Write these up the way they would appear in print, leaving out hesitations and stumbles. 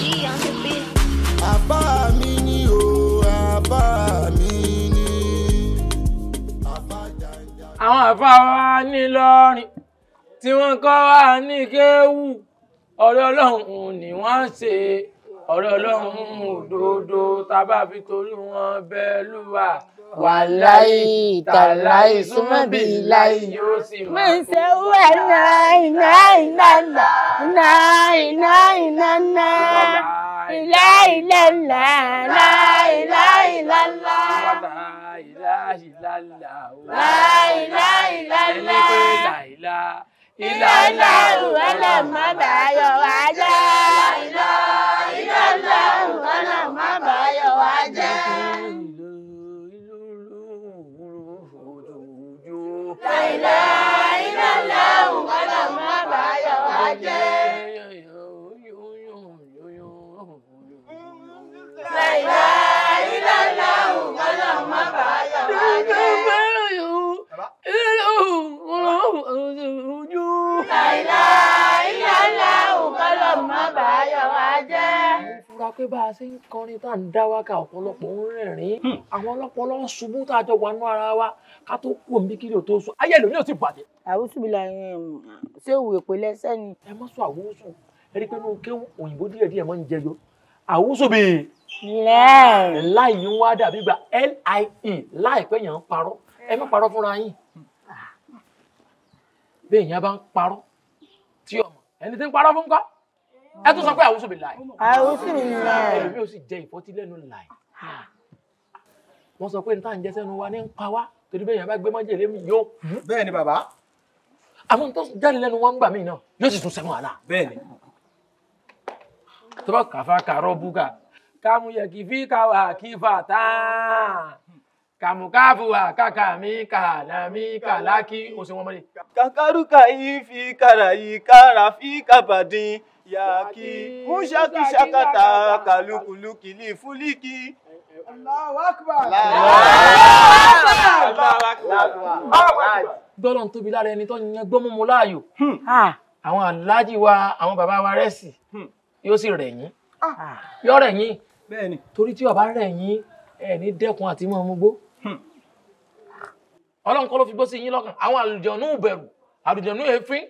G on the beat. Àbá mi ni o, àbá mi ni. Àwọn àfa wa nílọrin tí wọ́n kọ́ wa ní kéwù, ọ̀rọ̀ Ọlọ́run ni wọ́n ṣe, ọ̀rọ̀ Ọlọ́run òdodo tá a bá fi torí wọn bẹ́ẹ̀ lúwa. Wàláì tàláì súnmọ́ bí láì yóò sì máa. Mi ṣe wẹ̀ náì náì náì náì náì náì láì láì láì láì láì láì láì láì láì. Ìlàláhù ọlọ́mọ báyọ̀ wá jẹ́. Ìlàláhù ọlọ́mọ báyọ̀ wá jẹ́. Ìlàláhù ọlọ́mọ báyọ̀ wá jẹ́. Ìlàláhù ọlọ́mọ báyọ̀ wá jẹ́. Fura pé bá a ṣe ń kọrin tá à ń dá wákà ọ̀pọ̀lọpọ̀ ń rẹ́rìn-ín, àwọn ọlọ́pọlọ ń ṣubú tá a jọ wà nú ara wa ká tó kú omi kí ló tó sùn ayé ẹlòmíràn ti bàjẹ́. Àwùsù bí la ṣé òwò èpè lẹ́sẹ̀ ni. Ẹ má sọ àwùsù, ẹ rí i pé inú kéwù òyìnbó díẹ̀ díẹ̀ máa ń jẹyọ. Àwùsù bíi láì ń wá dàbí gba LIE láìpẹ́ yẹn ń parọ́, ẹ má parọ́ fúnra yín. Bí èèyàn bá ń parọ́ tí ọmọ ẹni tí ń parọ́ fún kọ́ ẹ tún sọ pé àwùsù bí láì. Àwùsù bí láì. Ẹlòmíì ò sì jẹ ìfọ́tí lẹ́nu láì. Wọ́n sọ pé ní táà ń jẹ sẹ́nu wa ní ń pa wá torí bẹ́ẹ̀ yẹn bá gbé májèlé mi yóò kú. Bẹ́ẹ̀ ni bàbá. Àwọn tó jáde lẹ́nu wọn ń gbà mí náà yóò sì tún sẹ́wọ̀n àlà. Bẹ́ẹ̀ ni. Tó bá kàfa kàrọ̀ búkà kàmú yẹ kí fi kàwà kí fà tán kàmùkáfù wà kàkà mí kàlà mí kàlà kí o sì wọ́n mọ́lẹ̀. Kàkàrúkà yìí fi kàrà yìí kàrà fi kàbàdín yàkí múṣàkíṣàkàtà kàlùkùlùkìlì fúlíkì. Allahu Akbar. Gbọ́dọ̀ ń tóbi lára ẹni tó yan gbọ́múmu láàyò. Àwọn aláàjì wa, àwọn bàbá wa rẹ́sì yóò sì rẹ̀ yín. Yóò rẹ̀ yín. Torí tí ọba rẹ̀ yín, ẹ̀ ní dẹ́kun àti mọ́ ọmú gbó. Ọlọ́run kọ́ ló fi gbó sí yín lọ́kàn. Àwọn àlùjọ̀nú bẹ̀rù, àlùjọ̀nú èéfín,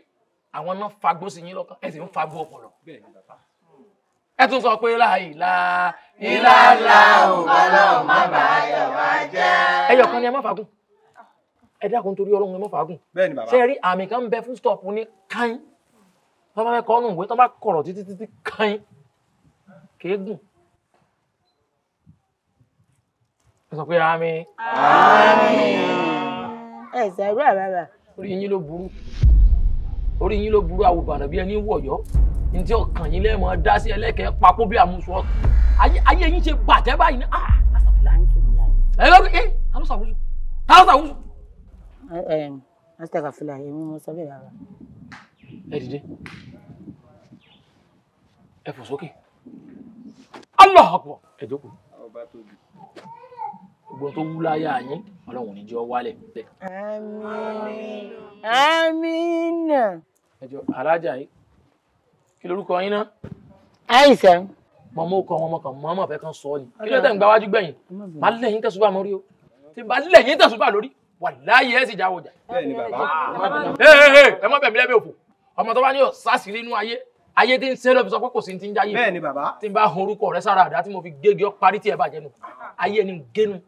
àwọn náà fagbó sí yín lọ́kàn, ẹ sì ń fagbó ọpọlọ. Ẹ tún sọ pé láìlá ìlàlá ọlọ́run má báyọ̀ wá jẹ́. Ẹyọ kan ni ẹ má fagùn. Ẹ dákun torí Ọlọ́run ẹ má fagùn. Ṣé ẹ rí àmì kan ń bẹ fún stop ní káyín. Tọ́ bá fẹ́ kọ́ nù ìwé, tọ́ bá kọ̀rọ̀ títí títí káyín. Kéégùn. Ẹ sọ pé àmín. Àmín. Ẹ ṣàrú àbàbà. Orí yín ló burú. Orí yín ló burú àwòbànà bí ẹni wọ̀yọ́. Ní tí ọkàn yín lẹ́mọ̀ dá sí ẹlẹ́kẹ̀ẹ́ papò bí àmúṣọ. Ayé yín ṣe bàjẹ́ báyìí ní. Ẹ lọ́kọ̀ ẹ́ ta ló ṣàwùsù? Ta ló ṣàwùsù? Ẹ ẹ èmi mo sọ bẹ́ẹ̀ bàbá. Ẹ dìde. Ẹ fò sókè. Allahu Akbar. Ẹ jókòó. Gbogbo tó wú láyà yín, Ọlọ́run ní jẹ́ ọ wálẹ̀. Àmín. Àmín. Ẹ jọ̀ọ́ alájà yìí, kí lorúkọ yín náà? Àìsà. Mọ̀mọ́ kọ wọn mọ̀kàn mọ́mọ́ fẹ́ kan sọ ni. Kí ló tẹ̀ ń gba wájú gbẹ̀yìn? Má lẹ́yìn tẹ̀sùbà mọ́rí o. Tí bá lẹ́yìn tẹ̀sùbà lórí, wàláyé ẹ̀ sì jáwọ́ jà. Bẹ́ẹ̀ ni bàbá. Ẹ má bẹ̀ mí lẹ́bẹ̀ òfò. Ọmọ tó bá ní ọ̀sásìrí inú ayé, ayé tí ń ṣe lọ́fi sọ pé kò sí ti ń jáyé. Bẹ́ẹ̀ ni bàbá. Tí n bá hun orúkọ rẹ sára àdá tí mo fi gégi ọ parí tí ẹ bàjẹ́ nù. Ayé ni génu.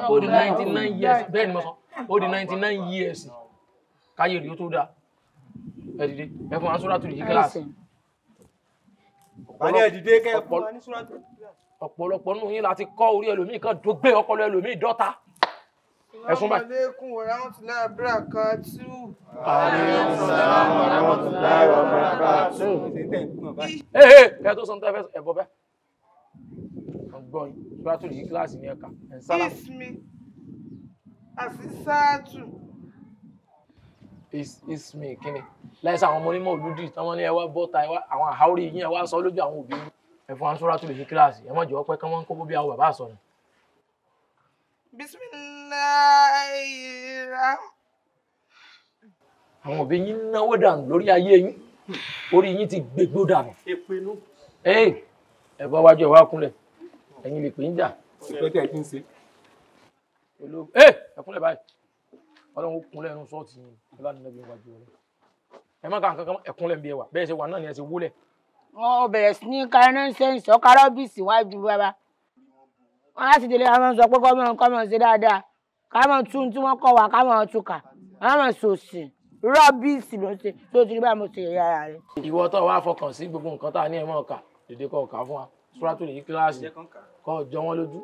Ó di 99 years. Bẹ́ẹ̀ ni mo sọ. Ó di 99 years. Káyé rí ó tó dáa. Ẹ dìde, ẹ fún wa Suratul Ikhlas. Ọ̀pọ̀lọpọ̀ nínú yín láti kọ́ orí ẹlòmíì kan dógbé ọpọlọ ẹlòmíì dọ́ta. Ẹ̀sùn báyìí. Aleykum wa rahmatulahi wa barakatuh. Aleykum salaam wa rahmatulahi wa barakatuh. Ee ẹ tó sọ ní tẹ́fẹ́ ẹ̀bọ bẹ́ẹ̀. Ọgbọ́n Suratul Ikhlas ní ẹ̀ka. Ismi Asisatu. Ismi kíni? Láìsí àwọn ọmọ onímọ̀ olùdí tí wọ́n ní ẹ wá bọ́ta ẹ wá àwọn àháórí yín ẹ wá sọ lójú àwọn òbí yín. Ẹ fún wa Suratul Ikhlas ẹ má jẹ́ ọpẹ́ kán wọ́n ń kó bí àwọn bàbá àsọnù. Bismillahirrahmanirrahim. Àwọn òbí yín náwó dànù lórí ayé yín, orí yín ti gbégbó dànù. Èpinnu. Ee Ẹ bọ́ wájú ẹ wá kúnlẹ̀. Ẹ̀yin lè pè ń jà. Ìpẹ́ tẹ̀ kí n ṣe. Ẹ kúnlẹ̀ báyìí. Ọlọ́run ó kúnlẹ̀ ẹnu sọ́ọ̀tì yìí. Ọlọ́run nàbí wájú rẹ̀. Ẹ má ka nǹkan kan ẹ kúnlẹ̀ bí ẹ wà. Bẹ́ẹ̀ ṣe wà náà ni ẹ ṣe wúlẹ̀. Wọ́n bẹ̀rẹ̀ sí ní ka nọ́ńsẹ̀nsì ọkà rọ́bìsì wájú bàbá. Wọ́n láti délé àwọn sọ pé kọ́mọ ṣe dáadáa. Ká mọ̀ tún tí wọ́n kọ́ wa ká mọ̀ tún kà. Ká mọ̀ sòsì. Rọ́bìsì ló ṣe tó ti rí bá mo ṣe yẹ ara rẹ̀. Ìwọ tó wàá fọkàn sí gbogbo nǹkan tá a ní ẹ mọ̀ ká dìde kọ́ ọ̀ká fún wa. Suratul Ikhlas kọ́ jọ wọ́n lójú.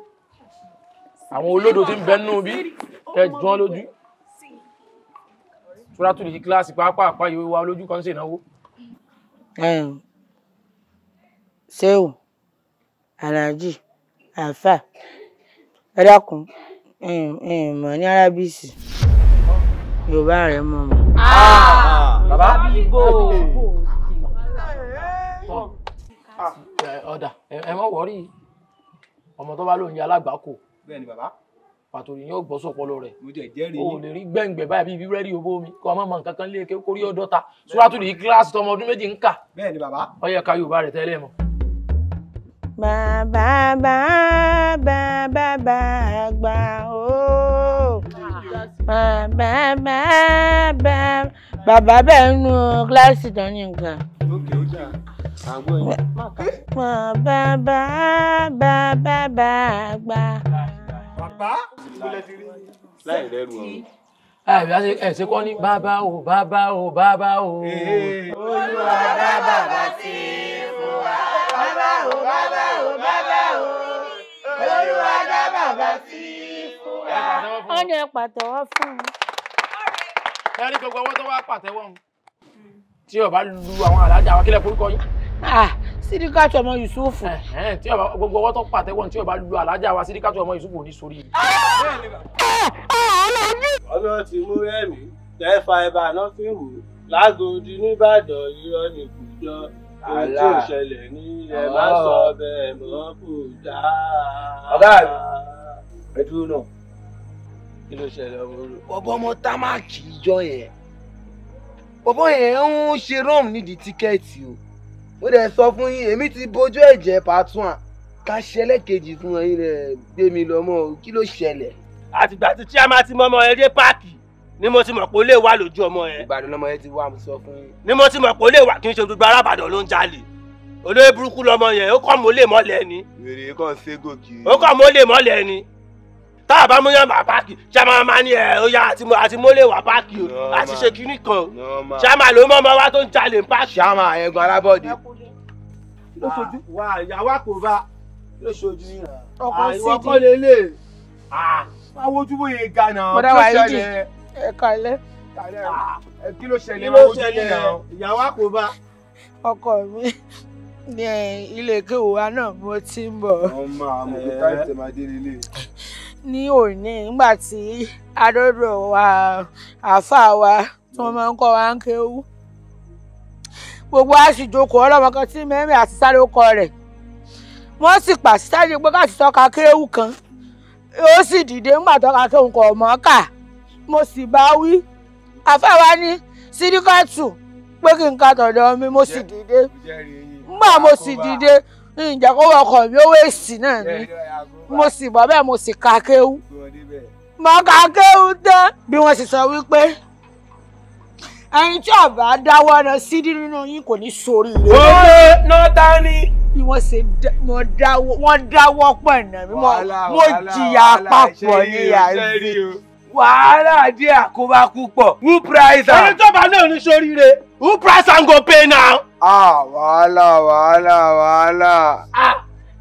Àwọn olódo tí ń bẹ nínú bí ẹ jọ wọ́n lójú. Suratul Ikhlas pàápàá ìwé wa lójú kan ń ṣènáwó. Ṣéwù, Alhaji, Àfà, ẹ dákun, mọ̀ ní Arábìsì, Yorùbá rẹ̀ mọ̀ mọ̀. Bàbá Ọ̀dà ẹ má wọ́rí ọmọ tó bá lóun yẹ alágbàákò. Bẹ́ẹ̀ni bàbá. Pàtó yìí yóò gbọ́ sọpọlọ rẹ̀. Mo jẹ jẹ́rìí. O lè rí gbẹ̀ngbẹ̀ báyìí bíi búrẹ́dì owó mi kọ́ ọmọ mọ nǹkan kan lé kórí ọdọ́ ta. Suratul Ikhlas tọmọ ọdún méjì ń kà. Bẹ́ẹ̀ni bàbá. Ó yẹ ká Yorùbá rẹ̀ tẹ́lẹ̀ mọ́. Bàbá bàbá bàbá àgbà ooo. Bàbá bàbá bàbá bẹ́ẹ̀ nù kíláàsì tán ní nǹkan. Ókè ó dáa. Àgbọ̀ yìí. Bàbá bàbá bàbá àgbà. Bàbá. Láì rẹ́rù ọ̀run. Ẹ ṣe kọ́ ní bàbá o bàbá o bàbá o. Olúwa dá bàbá sí fún wa. Bàbá o bàbá o bàbá o. Olúwa dá bàbá sí fún wa. Wọ́n ní ẹ pàtẹ́wọ́ fún un. Ẹ rí gbogbo ọwọ́ tó wá pàtẹ́wọ́ ń. Tí ó bá lu àwọn alájà wa kílẹ̀ forúkọ yín. Sídíkàtù ọmọ Yusufu. Tí ó bá gbogbo ọwọ́ tó pàtẹ́wọ́ tí ó bá lu alájà wa Sídíkàtù ọmọ Yusufu ò ní sórí. Ọlọ́run ti mú rẹ́mi tẹ́fà ẹ̀bà náà fi wù lágòdì nìbàdàn irọ́ ni kò jọ ohun tí ò ṣẹlẹ̀ ní ẹ má sọ bẹ́ẹ̀ mọ́ kò dáa. Ọ̀gá mi, ẹ dúró náà. Kí ló ṣẹlẹ̀ ọmọ olú? Bọ̀bọ̀ ọmọ támákì ìjọ yẹn. Bọ̀bọ̀ yẹn ń ṣe rọ́ọ̀mù nídìí tíkẹ́ẹ̀tì o. Mo dẹ̀ sọ fún yín, èmi ti bójú ẹ̀jẹ̀ pàtún à. Ká ṣe ẹlẹ́kejì fún ẹ̀yin rẹ̀ gbé mi lọ mọ́ o, kí ló ṣẹlẹ̀? Àtìgbà tí chairman ti mọ ọmọ yẹn dé páàkì ni mo ti mọ̀ pé ó lè wà lójú ọmọ yẹn. Ìbàdàn lọmọ yẹn ti wá, mo sọ fún yín. Ni mo ti mọ̀ pé ó lè wà kí n ṣe gbogbo arábàdàn ló ń jalè. Olóyè burúkú lọmọ yẹn, ó kọ́ mo lè mọ́lẹ̀ ni. Wèrè kan ségò kiri. Ó kọ́ mo lè mọ́lẹ̀ ni. Tá a bá mú yàn bá páàkì, chairman máa ní ẹ̀ ó yá àti mo lè wà páàkì o, àti ṣe kinní kan o. Chairman ló mọ́ ọmọ wa tó ń jalè ń páàkì. Chairman ẹ̀gbọ́n alábọ̀dé. Kí ló ṣojú? Wà ìyàwó àkóbá. Kí ló ṣojú yín? Ọkọ̀ Ìwọ sídi. kọ́ lélẹ̀. Máa wojú bóyá ga náà. Bọ́dá wa yìí ẹ kalẹ̀. Kí ló ṣẹlẹ̀? Kí ló ṣẹlẹ̀? Ìyàwó àkóbá. Ọkọ mi ní ilé kéwù wa náà mo ti ń bọ̀. Ọmọ àmọ̀ pé táìpì tẹ̀ máa dé lélẹ̀. Ní òní nígbà tí adọ́dọ̀ wa àáfàá wa tí wọ́n máa ń kọ́ wa ń kéwú. Gbogbo a sì jókòó ọlọ́mọ kan tí mẹ́rin àti sáré ó kọ rẹ̀. Wọ́n sì pàṣẹ sáré pé káàtì tọ́ka kéwú kan. Ó sì dìde nígbà tọ́ka kéwú kọ̀ mọ́ kà. Mo sì bá wí. Àáfàá wa ní Sídíkàtù pé kí n ka tọ̀dọ̀ mi, mo sì dìde. Nígbà mo sì dìde, ǹjẹ́ kó wọkọ̀ mi ó wéèsì náà ni. Mo sì bọ́ bẹ́ẹ̀ mo sì ka kéwú. Mo ka kéwú tán bí wọ́n sì sọ wípé ẹni tí ó bá dáwọ́ náà sídí nínú yín kò ní soríire. Ó ná tání. Bí wọ́n ṣe wọ́n dáwọ́ pọ̀ nà mí, mo jìyà papọ̀ ní àìsí. Wàhálà díẹ̀ àkóbá púpọ̀. Who price am? Ẹni tó bá náà ní soríire. Who price am go pay now? Ah, wàhálà wàhálà wàhálà.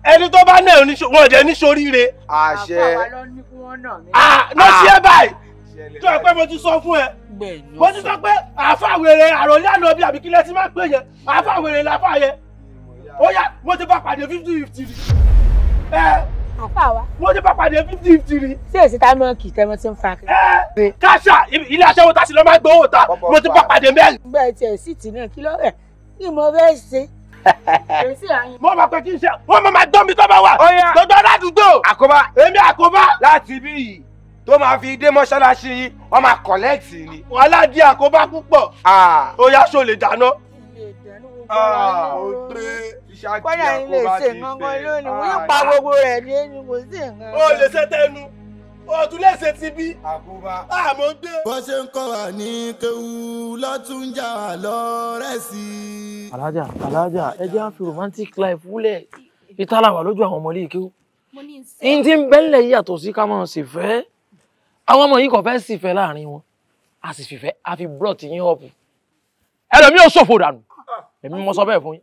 Ẹni tó bá náà ní wọn jẹ ní soríire. Àṣẹ. Àfàwà ló ní kí wọ́n nà mí. Lọ sí ẹ báyìí. Tó ẹ pé mo ti sọ fún ẹ. Mo ti sọ pé àfàwèrè àròlé àná bí àbí kílẹ̀ tí máa pè yẹn. Àfàwèrè làfà yẹn. Ó yá mo ti bá pàdé 50-50 rí. Àfàwà. Mo ti bá pàdé 50-50 rí. Ṣé èsì tá mọ́ kì í tẹ́mọ́ tí ń fa kí? Káṣà ilé aṣẹ́wó ta sí lọ́ máa gbowó ta. Mo ti bá pàdé mẹ́rin. Bẹ́ẹ̀ tiẹ̀ sì tì náà kí ló rẹ̀ kí mo fẹ́ ṣe. Mo máa pẹ́ kí n ṣe wọ́n máa gbọ́ mi tó bá wà. Gbogbo aládùúgbò. Àkóbá. Èmi àkóbá. Láti ibí yìí tó máa fi dé mọ́ṣáláṣí yín wọ́n máa kọ̀lẹ́ẹ̀tì ni. Wàhálà di àkóbá púpọ̀. Ó yá ṣó lè dáná. Kọ́dà yín lè ṣe nǹkan kan lónìí, wọ́n yóò pa gbogbo rẹ̀ dé ni kò sí nǹkan. O lè ṣe tẹnu, o tún lè ṣe ti bí. Àmọ́ gbé. Bó ṣe ń kọ́ wa ní kéwú lọ́tún já wa lọ́rẹ́ sí i. Alájà, alájà, ẹ jẹ́ á fi romantic life wúlẹ̀. Ìtàlá wà lójú àwọn ọmọ ilé ìkéwú. N ti ń bẹ́ńlẹ̀ yìí yàtọ̀ sí ká máa sì fẹ́. Àwọn ọmọ yìí kò fẹ́ sì fẹ́ láàrin wọn. A sì fìfẹ́, a fi brought yín up. Ẹlòmíì ò ṣòfò dànù. Èmi mo sọ bẹ́ẹ̀ fún yín.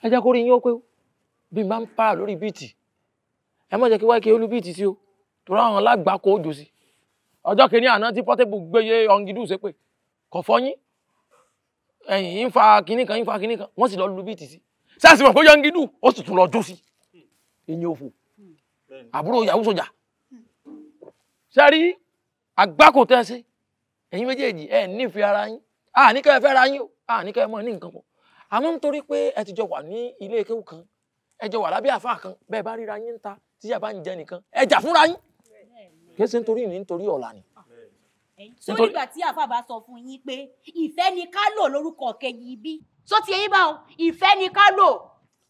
Ẹ jẹ́ kó rí yín ó pé bí n bá ń para lórí bíìtì. Ẹ má jẹ́ kí wáyé kí olú bíìtì sí o. Torí àwọn alágbàkó òjò sí. Ọjọ́ kìíní àná tí Portable gbéye ọ̀ngídù ṣépè. Kò fọyín. Ẹ̀yìn ń fa kinní kan, ń fa kinní kan. Wọ́n sì lọ lu bíìtì sí. Sáàsì mọ̀ pé yọ̀ngídù ó sì tún lọ jó sí. Ìyẹn òfò. Àbúrò ìyàwó sọjà. Ṣé rí àgbákò tẹ́ ṣe? Ẹ̀yin méjèèjì ẹ nífẹ̀ẹ́ ara yín. A ní kẹ́ ẹ fẹ́ ra yín o. A ní kẹ́ ẹ mọ̀ ní nǹkan pọ̀. Àmọ́ nítorí pé ẹ ti jọ wà ní ilé kéwú kan, ẹ jọ wà lábẹ́ àfáà kan, bẹ́ẹ̀ bá ríra yín ń ta, tí yà bá ń jẹ nìkan, ẹ jà fúnra yín. Kì í ṣe nítorí ní nítorí ọ̀la ni. Sórí ìgbà tí àfáà bá sọ fún yín pé ìfẹ́ ni ká lò lórúkọ kejì ibi. Só ti eyín bá o, ìfẹ́ ni ká lò.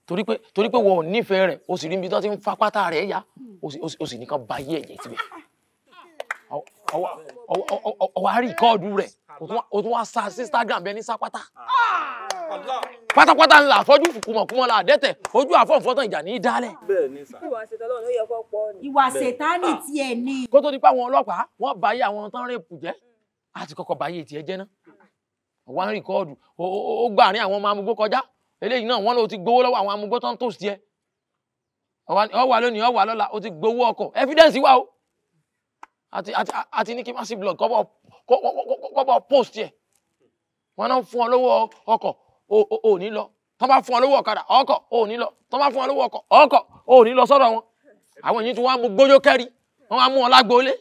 Torí pé wọn ò nífẹ̀ẹ́ rẹ̀, o sì rí ibi tó ti ń fa pátá rẹ̀ ya, o sì nìkan ba ayé ẹ̀jẹ̀ síbẹ̀. Ọwọ́ á rí kọ́ọ̀dù rẹ̀, o tún wá sa sí Instagram bẹ́ẹ̀ ní sá pátá. Pátápátá ńlá àfọ́jú kùmọ̀kùmọ̀ la àdẹ́tẹ̀, ojú àfọ̀nfọ́tàn ìjà ní í dálẹ̀. Ìwà ṣètánì tiẹ̀ ni. Kó tó di pé àwọn ọlọ́pàá wọ́n bá yé àwọn tán rèpù jẹ́, á ti kọ́kọ́ bá yé tiẹ̀ jẹ́ náà. Wọ́n á rí kọ́ọ̀dù, ó gbà ní àwọn ọmọ amúgbó kọjá. Eléyìí náà wọ́n ló ti gbowó lọ́wọ́ àwọn amúgbó tán tó sí ẹ. Ó wà lónìí, ó wà lọ́la, ó ti gbowó ọkọ̀. Evidence wà o. Àti ní kí massive blog kọ́bọ̀ post yẹ. Wọ́n náà fún ọ lówó ọkọ̀, ò ní lọ. Tọ́ bá fún ọ lówó ọ̀kadà, ọkọ̀, ò ní lọ. Tọ́ bá fún ọ lówó ọkọ̀, ọkọ̀, ò ní lọ sọ́dọ̀ wọn. Àwọn èyí tí wọ́n á mú gbójó kẹ́rí, wọ́n á mú ọ lágboolé.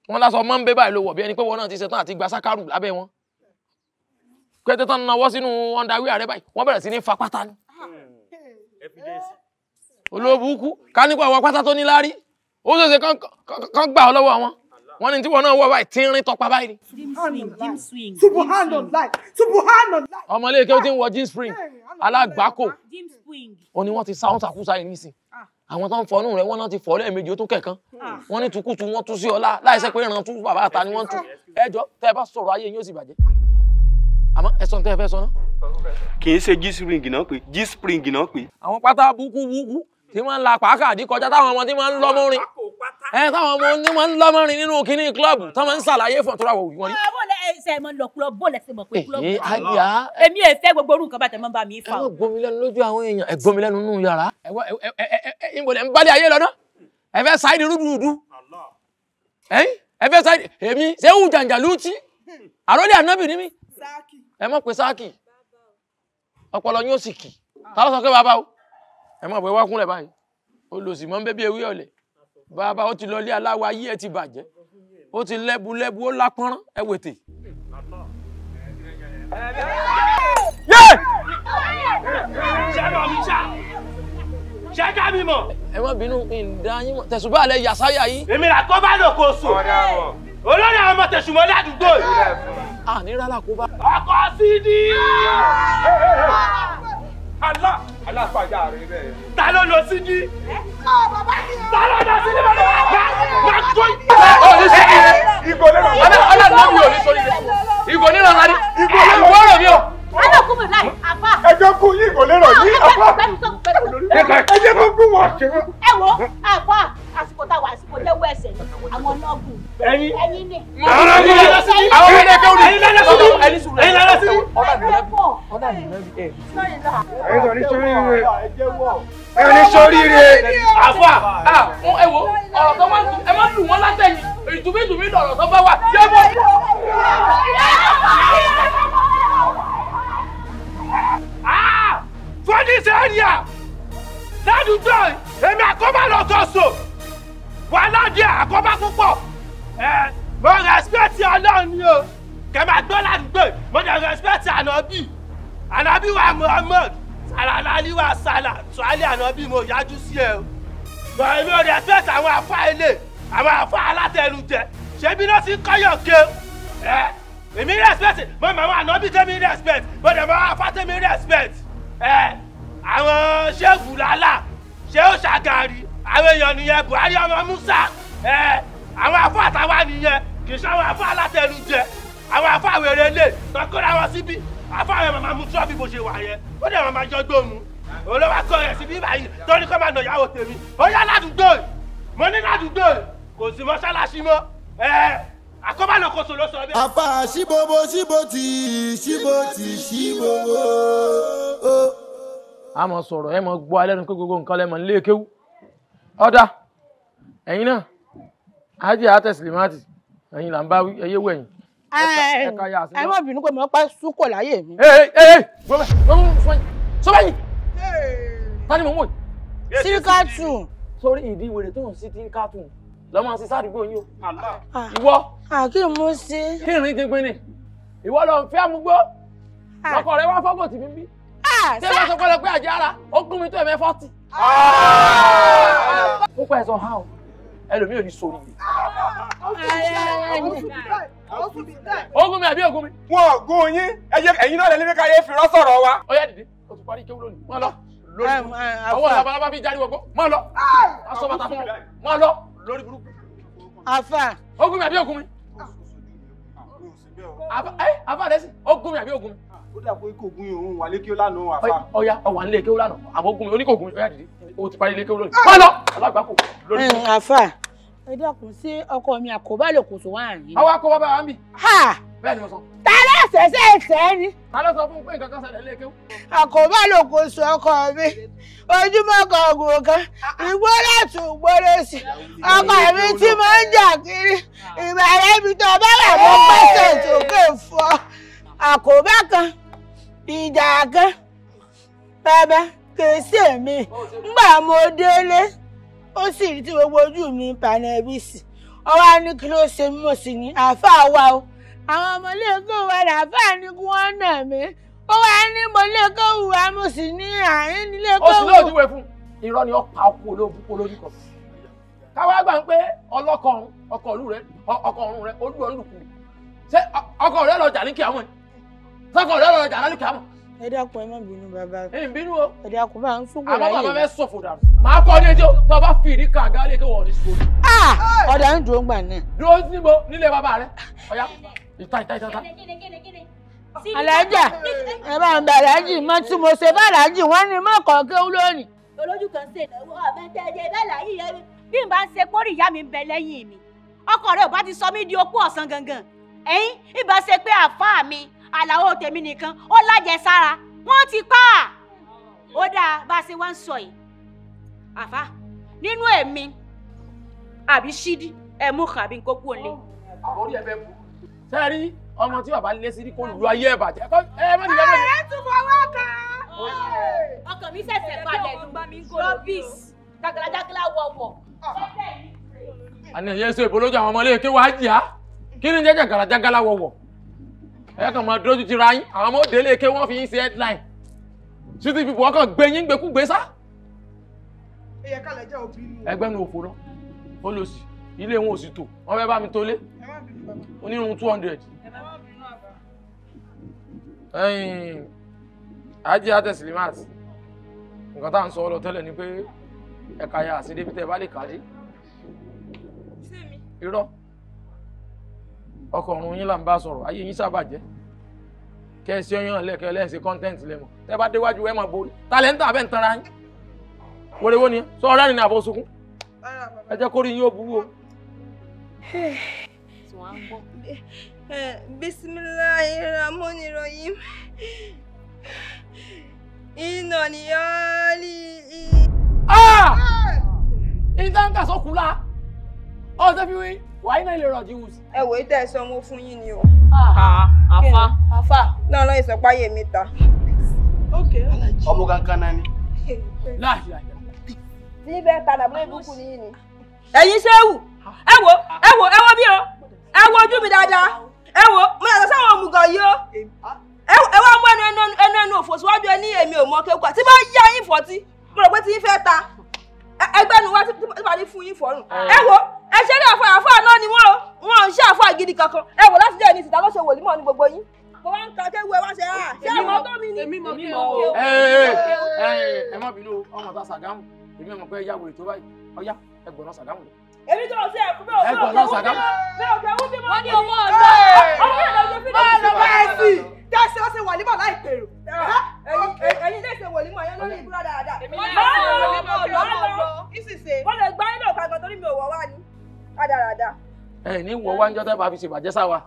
Wọ́n lásọ mọ́ ń bẹ́ báyìí ló wọ̀ bí ẹni pé wọ́n náà ti ṣetán àti gba sákàrù lábẹ́ wọn. Kété tán nawọ́ sínú underwear rẹ báyìí, wọ́n bẹ̀rẹ̀ sí ní fa pátá ni. Olóbùkú, ká nípa àwọn pátá tó ní láárí. Ó ṣeéṣe kán gbà ọ́ lọ́wọ́ wọn. Wọ́n ní tí wọ́n náà wọ̀ báyìí tí ń rin tọpa báyìí ni. Ọmọ ilé ike ó ti ń wọ jean spring alágbàákò. Ó ní wọ́n ti sá ọ́n sàkúsà yìí nísìn. Àwọn tó ń fọnú rẹ̀ wọ́n náà ti fọ́ lẹ́ẹ̀mejì ó tún kẹ̀kan. Wọ́n ní tukutu wọ́n tú sí ọlá láìsẹ́ pé ìran tú bàbá àta ni wọ́n tú. Ẹjọ́ tẹ́ ẹ bá sọ̀rọ̀ ayé yín ó sì bàjẹ́. Àmọ́ ẹ sọ ní tẹ́ ẹ fẹ́ sọ náà. Kì í ṣe G-spring náà pé G-spring náà pé. Àwọn pátá búkú búkú tí wọ́n ń la pàákàdí kọjá táwọn ọmọ tí wọ́n ń lọ́mọ́rin. Ẹ táwọn ọmọ tí wọ́n ń lọ́mọ́rin nínú kinní klọ́ọ̀bù tí wọ́n ń ṣàlàyé fún ọ̀tọ́ra wò wọ́n rí. Bó lẹ ṣe mọ lọ klọ́ọ̀bù, bó lẹ ṣe mọ̀ pé klọ́ọ̀bù. Èyí àyà. Èmi ò fẹ́ gbogbo orú nǹkan bá tẹ̀ mọ́ bá mi fà. Ẹ má gbomi lẹ́nu lójú àwọn èèyàn, ẹ gbomi lẹ́nu nínú yàrá. Ẹ wá ẹ ń bọ̀lẹ̀ ń bálẹ̀ ayé lọ́nà. Ẹ fẹ́ sáìdì rúdurùdu. Ẹ fẹ́ sáìdì èmi ṣé wù jàǹjà lútí. Àròlé ànábì ní mi. Ẹ mọ̀ pé sáàkì. Ọpọlọ yín ó sì kì. Ta ló sọ pé bàbá o? Ẹ mọ̀ pé wá kúnlẹ̀ báyìí. Olòṣì mọ́ ń bẹ́ bí ewé ọ̀lẹ̀. Bàbá ó ti lọ ilé aláwa ayé ẹ ti bàjẹ́. Ó ti lẹ́bu lẹ́bu ó lápọ́nrán ẹ wètè. Yé! Ṣé mi ṣá? Ṣé ká mi mọ̀? Ẹ má bínú ìdá yín mọ̀. Tẹ̀sùbá lẹ yàsáyà yìí. Èmi là kó bá lò kó sùn. Olórí àwọn ọmọ tẹ̀sùmọ́ ládùúgbò yìí. À ní rárá kó bá. Ọkọ̀ sídìí. Allah aláfàjà rẹ bẹ́ẹ̀. Ta ló lọ sídìí? Ta ló lọ sídìí bàbá? Má tó yìí. Ó ní sídìí. Ìgò lérò. Ọlọ́run náà mi ò ní sórí rẹ̀. Ìgò ní ìrànlá ni. Ìgò lérò mi o. Alákùnrin láì àfà. Ẹ jẹ́ kú yín ìgò lérò yín àfà. Ẹ jẹ́ kó kú wọn. Ẹ wo àfà àsìkò táwa àsìkò lẹ́wọ́ ẹsẹ̀ àwọn ọlọ́gùn. Ẹyin. Ẹyin ni. Àwọn ọmọ ilé sídìí. Àwọn ọmọ ilé kéwù ni. Ẹyin lẹ́lẹ́ sídìí. Ẹyin lẹ́lẹ́ sídìí. Ẹyin ní sóríire. Àfà. Ẹ wo ọ̀rọ̀ tó máa ń ẹ máa ń lù wọ́n látẹ̀yìn ìtùmítùmí lọ̀rọ̀ tó bá wà. Yé bọ̀. For this area ládùúgbò èmi àkóbá lọ sọ̀sọ̀ wàhálà díẹ̀ àkóbá púpọ̀ ẹ mo respect Ọlọ́run ni o kẹ máa gbọ́ ládùúgbò mo dẹ̀ respect ànábì ànábì wa Muhammad sàlàlá wa sàlà sàlẹ̀ ànábì mo yájú sí ẹ o bọ̀ èmi ò respect àwọn àfa ilé àwọn àfa alátẹnujẹ ṣebí náà ti ń kọ́yọ̀ ké ẹ Èmi respect mo mọ àwọn ànábì tẹ́mi respect, mo dẹ̀ mọ afá tẹ́mi respect. Ẹ àwọn ṣéègù lálà, ṣé ó ṣàgàrí, àwọn èèyàn nìyẹn, Buhari ọmọ Musa. Ẹ àwọn afọ àtàwa nìyẹn, kì í ṣe àwọn afọ alátẹnujẹ, àwọn afọ àwèrè lè tọkọrọ àwọn síbí. Afọ àwọn màmá mu trọ́bì bó ṣe wà yẹn, ó dẹ̀ màmá jọ gbóòmù. Olówó akọ rẹ̀ síbí báyìí tó ní kó máa nà ìyàwó tèmi. Ó yá ládùúgbò, mo ní ládùúgbò, kò sí mọ́ṣáláṣí mọ́. Ẹ àkọ́bálòkóso ló sọ bẹ́ẹ̀. Àfà síbobo síbotì síbotì síbobo. A mọ̀ sọ̀rọ̀ ẹ mọ̀ gbọ́ alẹ́ nu pé gbogbo nǹkan lẹ́mọ̀ nílé kéwú. Ọ̀dà ẹ̀yin náà ájì àtẹ̀sílímátì ẹ̀yin là ń bá wí ẹyẹ wẹ̀ yín. Ẹ má bínú pé mo pa súkò láyé mi. Ee gbọ́dọ̀ sọ́bẹ̀yìn ta ni mò ń wò yìí. Síríkàtù. Sórí ìdí wèrè tó ń sí ti ń kàtù lọ́mọ sí sádùúgbò yín o. Ìwọ. Kí n mú sí. Kí n rìn jínpin ni. Ìwọ lọ ń fẹ́ amúgbó. Ọkọ rẹ wá fọ́gò tì mí bí. Ṣé wọ́n sọ pé àjẹ́ ara ó gún mi tó ẹ̀mẹ́ 40. Ó pẹ́ sọ ha o. Ẹlòmíì ò ní sórí mi. Ogun mi àbí ogun mi. Wọn ò gún yín, ẹ̀yin náà lẹ́ni ká yé fi rọ́ sọ̀rọ̀ wa. Ó yá dìde, o ti parí kéwú lónìí. Má lọ. Ọwọ́ labalábá fi jáde wọgbó. Má lọ. Aṣọ bàtà fún ọ. Má lọ. Lórí burúkú. Àfà. Ogun mi àbí ogun mi. Àfà rẹ̀ sí. Ogun mi àbí ogun mi. Ó dà pé kò gún òun wà lékè lánàá àfà. Ọya ọwà ń lé kéwú lánàá. Àmọ́ ogun mi oníkògùn mi. Ọya dìde. O ti parí lékè lónìí. Má lọ. Alágbàkò. Àfà. Ẹ dákun sí ọkọ mi àkóbá lè kò tó wà ní. Àwọn akọ bàbá wa ń bì. Bẹ́ẹ̀ ni mo sọ. Ta ló ṣẹ̀ṣẹ̀ ṣẹ́ ni. Ta ló sọ fún pé nǹkan kan ṣẹlẹ̀ lé kéwú. Àkóbá ló kò sọ ọkọ mi. Ojúmọ́ kan ògùn kan. Ìgbó láti ògbóró sí. Ọkọ mi tí mo ń jà kiri. Ìbàrẹ̀ ibi tó bá wà mọ́ pẹ́sẹ̀ sókè fọ́. Àkóbá kan, ìjà kan, bàbá kìí ṣe mi. Ngbà mo délé, ó sì rí tí gbogbo ojú mi panẹ́bíìsì. Ọwọ́ á ní kí ló ṣe mí, mo sì ní àáfàá wa o. Àwọn ọmọléèkó wa làáfàá ní kí wọ́n nà mí. Ó wá ní mo léèkó wà, mo sì ní àárín níléèkó. Ó sì lóòjú wẹ̀ fún. Irọ́ ni ó pa ọkọ olóògùn olórí kan. Káwá gbà ń pé ọlọ́kọ ọ̀run ọkọ ọ̀run rẹ̀ ọkọ ọ̀run rẹ̀ olú ọ̀run lùkù. Ṣé ọkọ rẹ lọ jà ní kíámọ̀ ni? Sọ́kọ rẹ lọ jà ní kíámọ̀. Ẹ dákun ẹ má bínú bàbá. Ẹ ń bínú o. Ẹ dákun bá ń súnkù láyé. Àmọ́ bàbá fẹ́ sọ̀fò dànù. Màá kọ́ ní ẹjọ́ tó bá fi ìdí kan àga lé kí wọ́n ní sùn. Ọ̀dà ń dùn gbà náà. Dúró níbo nílé bàbá rẹ. Ọ̀yá ìta ìta ìta. Alájà ẹ bá ń bẹ aláàjì mọ tí mo ṣe bá aláàjì wọn ni mọ kàn kéwú lónìí. Olójú kan ṣe ìnáwó ọ̀mẹ́tẹ́ẹ̀dẹ́ bẹ́ẹ̀ láyé rẹ bí n bá ń ṣe pórí ìyá mi ń bẹ lẹ́yìn mi. Ọkọ rẹ ò bá ti sọ mí di opó ọ̀sán gangan. Ẹ̀yin ìbá ṣe pé àfáà mi àlàó tèmi nìkan ó lájẹsára wọ́n ti pa á. Ó dáa bá a ṣe wá ń sọ yìí. Àfá nínú èmi àbí ṣídí ẹ̀mú kan àbí nkókó òǹlé. Orí ẹ fẹ́ kú. Sẹ́ẹ̀rí ọmọ tí bàbá lé sí kó lu ayé ẹ̀ bàjẹ́. Ẹ má nìyẹn mọ́ ni. Ẹ tún fọwọ́ kan. Ọkàn mi ṣẹ̀ṣẹ̀ balẹ̀ ní rọ́bìs jáglájáglá wọ̀wọ̀. Àní ẹ̀yẹ́ sọ ìbò lójú àwọn ọmọ ilé kéwàá jìá. Kí ni jẹ́jẹ́ gàràjágálá wọ̀wọ̀? Ẹ kàn máa dójú ti ra yín. Àwọn ọmọ òde ilé ké wọ́n fi yín ṣe headline. City people wọ́n kàn gbé yín gbẹkúgbé sá. Ẹgbẹ́ nu òfò náà. Ó lọ sí ilé wọn ò sì tò. Wọ́n fẹ́ bá mi tolé. Onírun 200. Ẹ̀yin Ajé Atẹ̀sílímàt. Nǹkan tá à ń sọ lọ tẹ́lẹ̀ ni pé ẹ̀ka ya àsíndé bí tẹ́ ẹ bá lè kàdé. Irọ́. Ọkọ ọ̀run yín là ń bá sọ̀rọ̀, ayé yín sábà jẹ́. Kẹ́ ẹ sí ọyàn lẹ́kẹ́ lẹ́sẹ̀ kọ́ńtẹ́ǹtì lẹ́mọ̀. Tẹ́ bá déwájú ẹ máa borí. Tálẹ́ńtà abẹ́ ń tanra yín. Wẹ́rẹ́wọ́ ni sọ ọ̀rẹ́ ni àbọ̀ sunkún. Ẹ jẹ́ kórìí yín ó burú o. Bismillahirrahmanirrahim. Iná ni yálì. Ìtànkà sọ́kùlá. Ọ̀sẹ̀ fi wí. Wàá iná ilé rọ̀jì wù sí. Ẹ wò ó tẹ́ ẹ sọ mo fún yín ni o. Àfa. Àfa. Náà lọ ìsọpáyé mi ta. Ọmọ kankan náà ni. Tí bẹ́ẹ̀ ta dàbí ìbùkún ni yín ni. Ẹ̀yin ṣéwù, ẹ wò ẹ wò ẹ wò bí o, ẹ wo ojú mi dáadáa, ẹ wò mo yàtọ̀ sáwọn òmùgọ̀ yìí o. Ẹ wá mú ẹnu ẹnu ẹnu òfò síwájú ẹ ní èmi ò mọ kéwù tí bá yá yín fọ́tí, mo rò pé tí yín fẹ́ ta. Ẹgbẹ́ nu wá tí bá ní fún yín fọ́rùn. Ẹ wò Ẹ ṣe ní àfọ àfọ náà ni wọ́n wọn ò ń ṣe àfọ gidi kankan. Ẹ wò láti jẹ́ ẹni ìsìta ló ṣe wòlímọ̀ ní gbogbo yín. Mo wá ń ka kéwu ẹ wá ṣe á. Ṣé àwọn tó mi ni? Èmi mọ̀ kéwu. Ẹ má bínú ọmọ ta Ṣàgámù. Èmi mọ̀ pé ẹyá wèrè tó báyìí. Ọyá ẹ gbọ̀nà Ṣàgámù lọ. Èmi tó ṣe ẹ̀kú bẹ́ẹ̀ ẹ gbọ̀nà Ṣàgámù. Bẹ́ẹ̀ òkè wú bí mo. Wọ́n ní owó ọ̀dọ́. Ọmọ yẹn lọ ṣe fídíò. Ọ̀rọ̀ ẹ̀sìn jẹ́sí ó ṣe wàlímọ̀ láì pèrò. Ẹ̀yin lè ṣe wòlímọ̀ yẹn lórí ìbúra dáadáa. Èmi lè ṣe wòlímọ̀ lọ́mọ. Wọ́n lè gbá inú ọ̀ka gan torí mi ò wọ̀ wá ni. Rádaràda. Ẹ ní wọ wá ń jọ́ tẹ́ bá fi ṣèbàjẹ́ sáwa.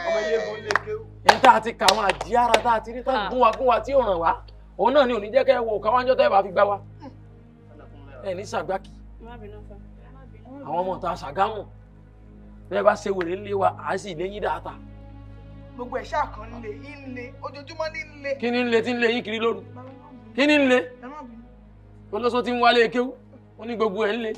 Ọmọ ilé ìbò lè kéwú. Ní tá a ti kà àwọn àjíára tá a ti rí tán gún wa gún wa tí ò ràn wá. Òun náà ni ò ní jẹ́ kẹ́ ẹ wo ọ̀ka wá ń jọ́ tẹ́ bá fi gbá wa. Ẹ ní ṣàgbákì. Àwọn ọmọ ta Ṣàgámù. Bẹ́ẹ̀ bá ṣe wèrè ńlé wa, à á sì léyìn dáadáa. Gbogbo ẹ̀ ṣáà kan ń le, ń le, ojoojúmọ́ ní ń le. Kí ni ń le tí ń le yín kiri lóru? Kí ni ń le? Olóṣó ti ń wálé kéwú, ó ní gbogbo ẹ̀ ń le.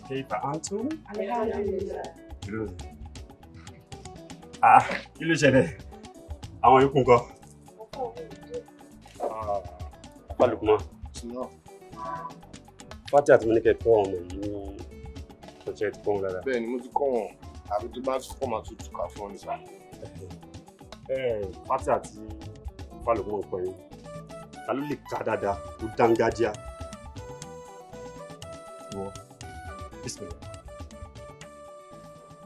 Kayfa antum? Ah, kí ló ṣẹlẹ̀? Àwọn yòókù ńkọ́? Lukman. Fati àti Mọ́níkẹ́ kọ́ ọmọ yìí ní ọjọ́ ti kọ́ wọn dáadáa. Bẹ́ẹ̀ni, mo ti kọ́ wọn. Àbí tó bá kọ́ máa tutù ká fún ọ ní sá. Fati àti Lukman kọ́ yín. Ta ló lè ka dáadáa tó dángájíá? Wọ́ Bismillah.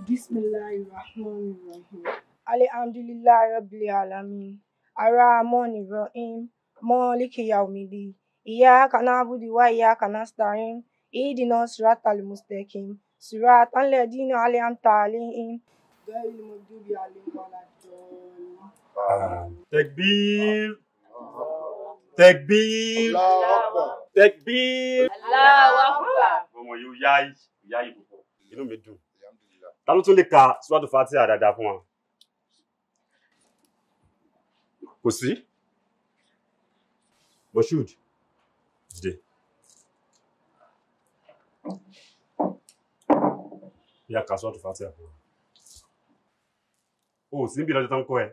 Bismillahirrahmanirrahim. Alhamdulillahi rabbil alamin. Arrahmanir rahim. Maliki yawmiddin. Iyyaka na'budu wa iyyaka nasta'in. Ihdinas siratal mustaqim. Siratal ladina an'amta alayhim. Ghayril maghdubi alayhim waladdallin. Takbir. Takbir. Allahu Akbar. Takbir. Allahu Akbar. Ọmọ yóò yáyì yáyì púpọ̀. Inú mi dùn. Ta ló tún lè ka Suratu Fatiha dáadáa fún wa? Kò sí? Moshood, dìde. Ìyá ka Suratu Fatiha fún wa. O ò sí níbi ìlọ́jọ́ tó ń kọ́ ẹ.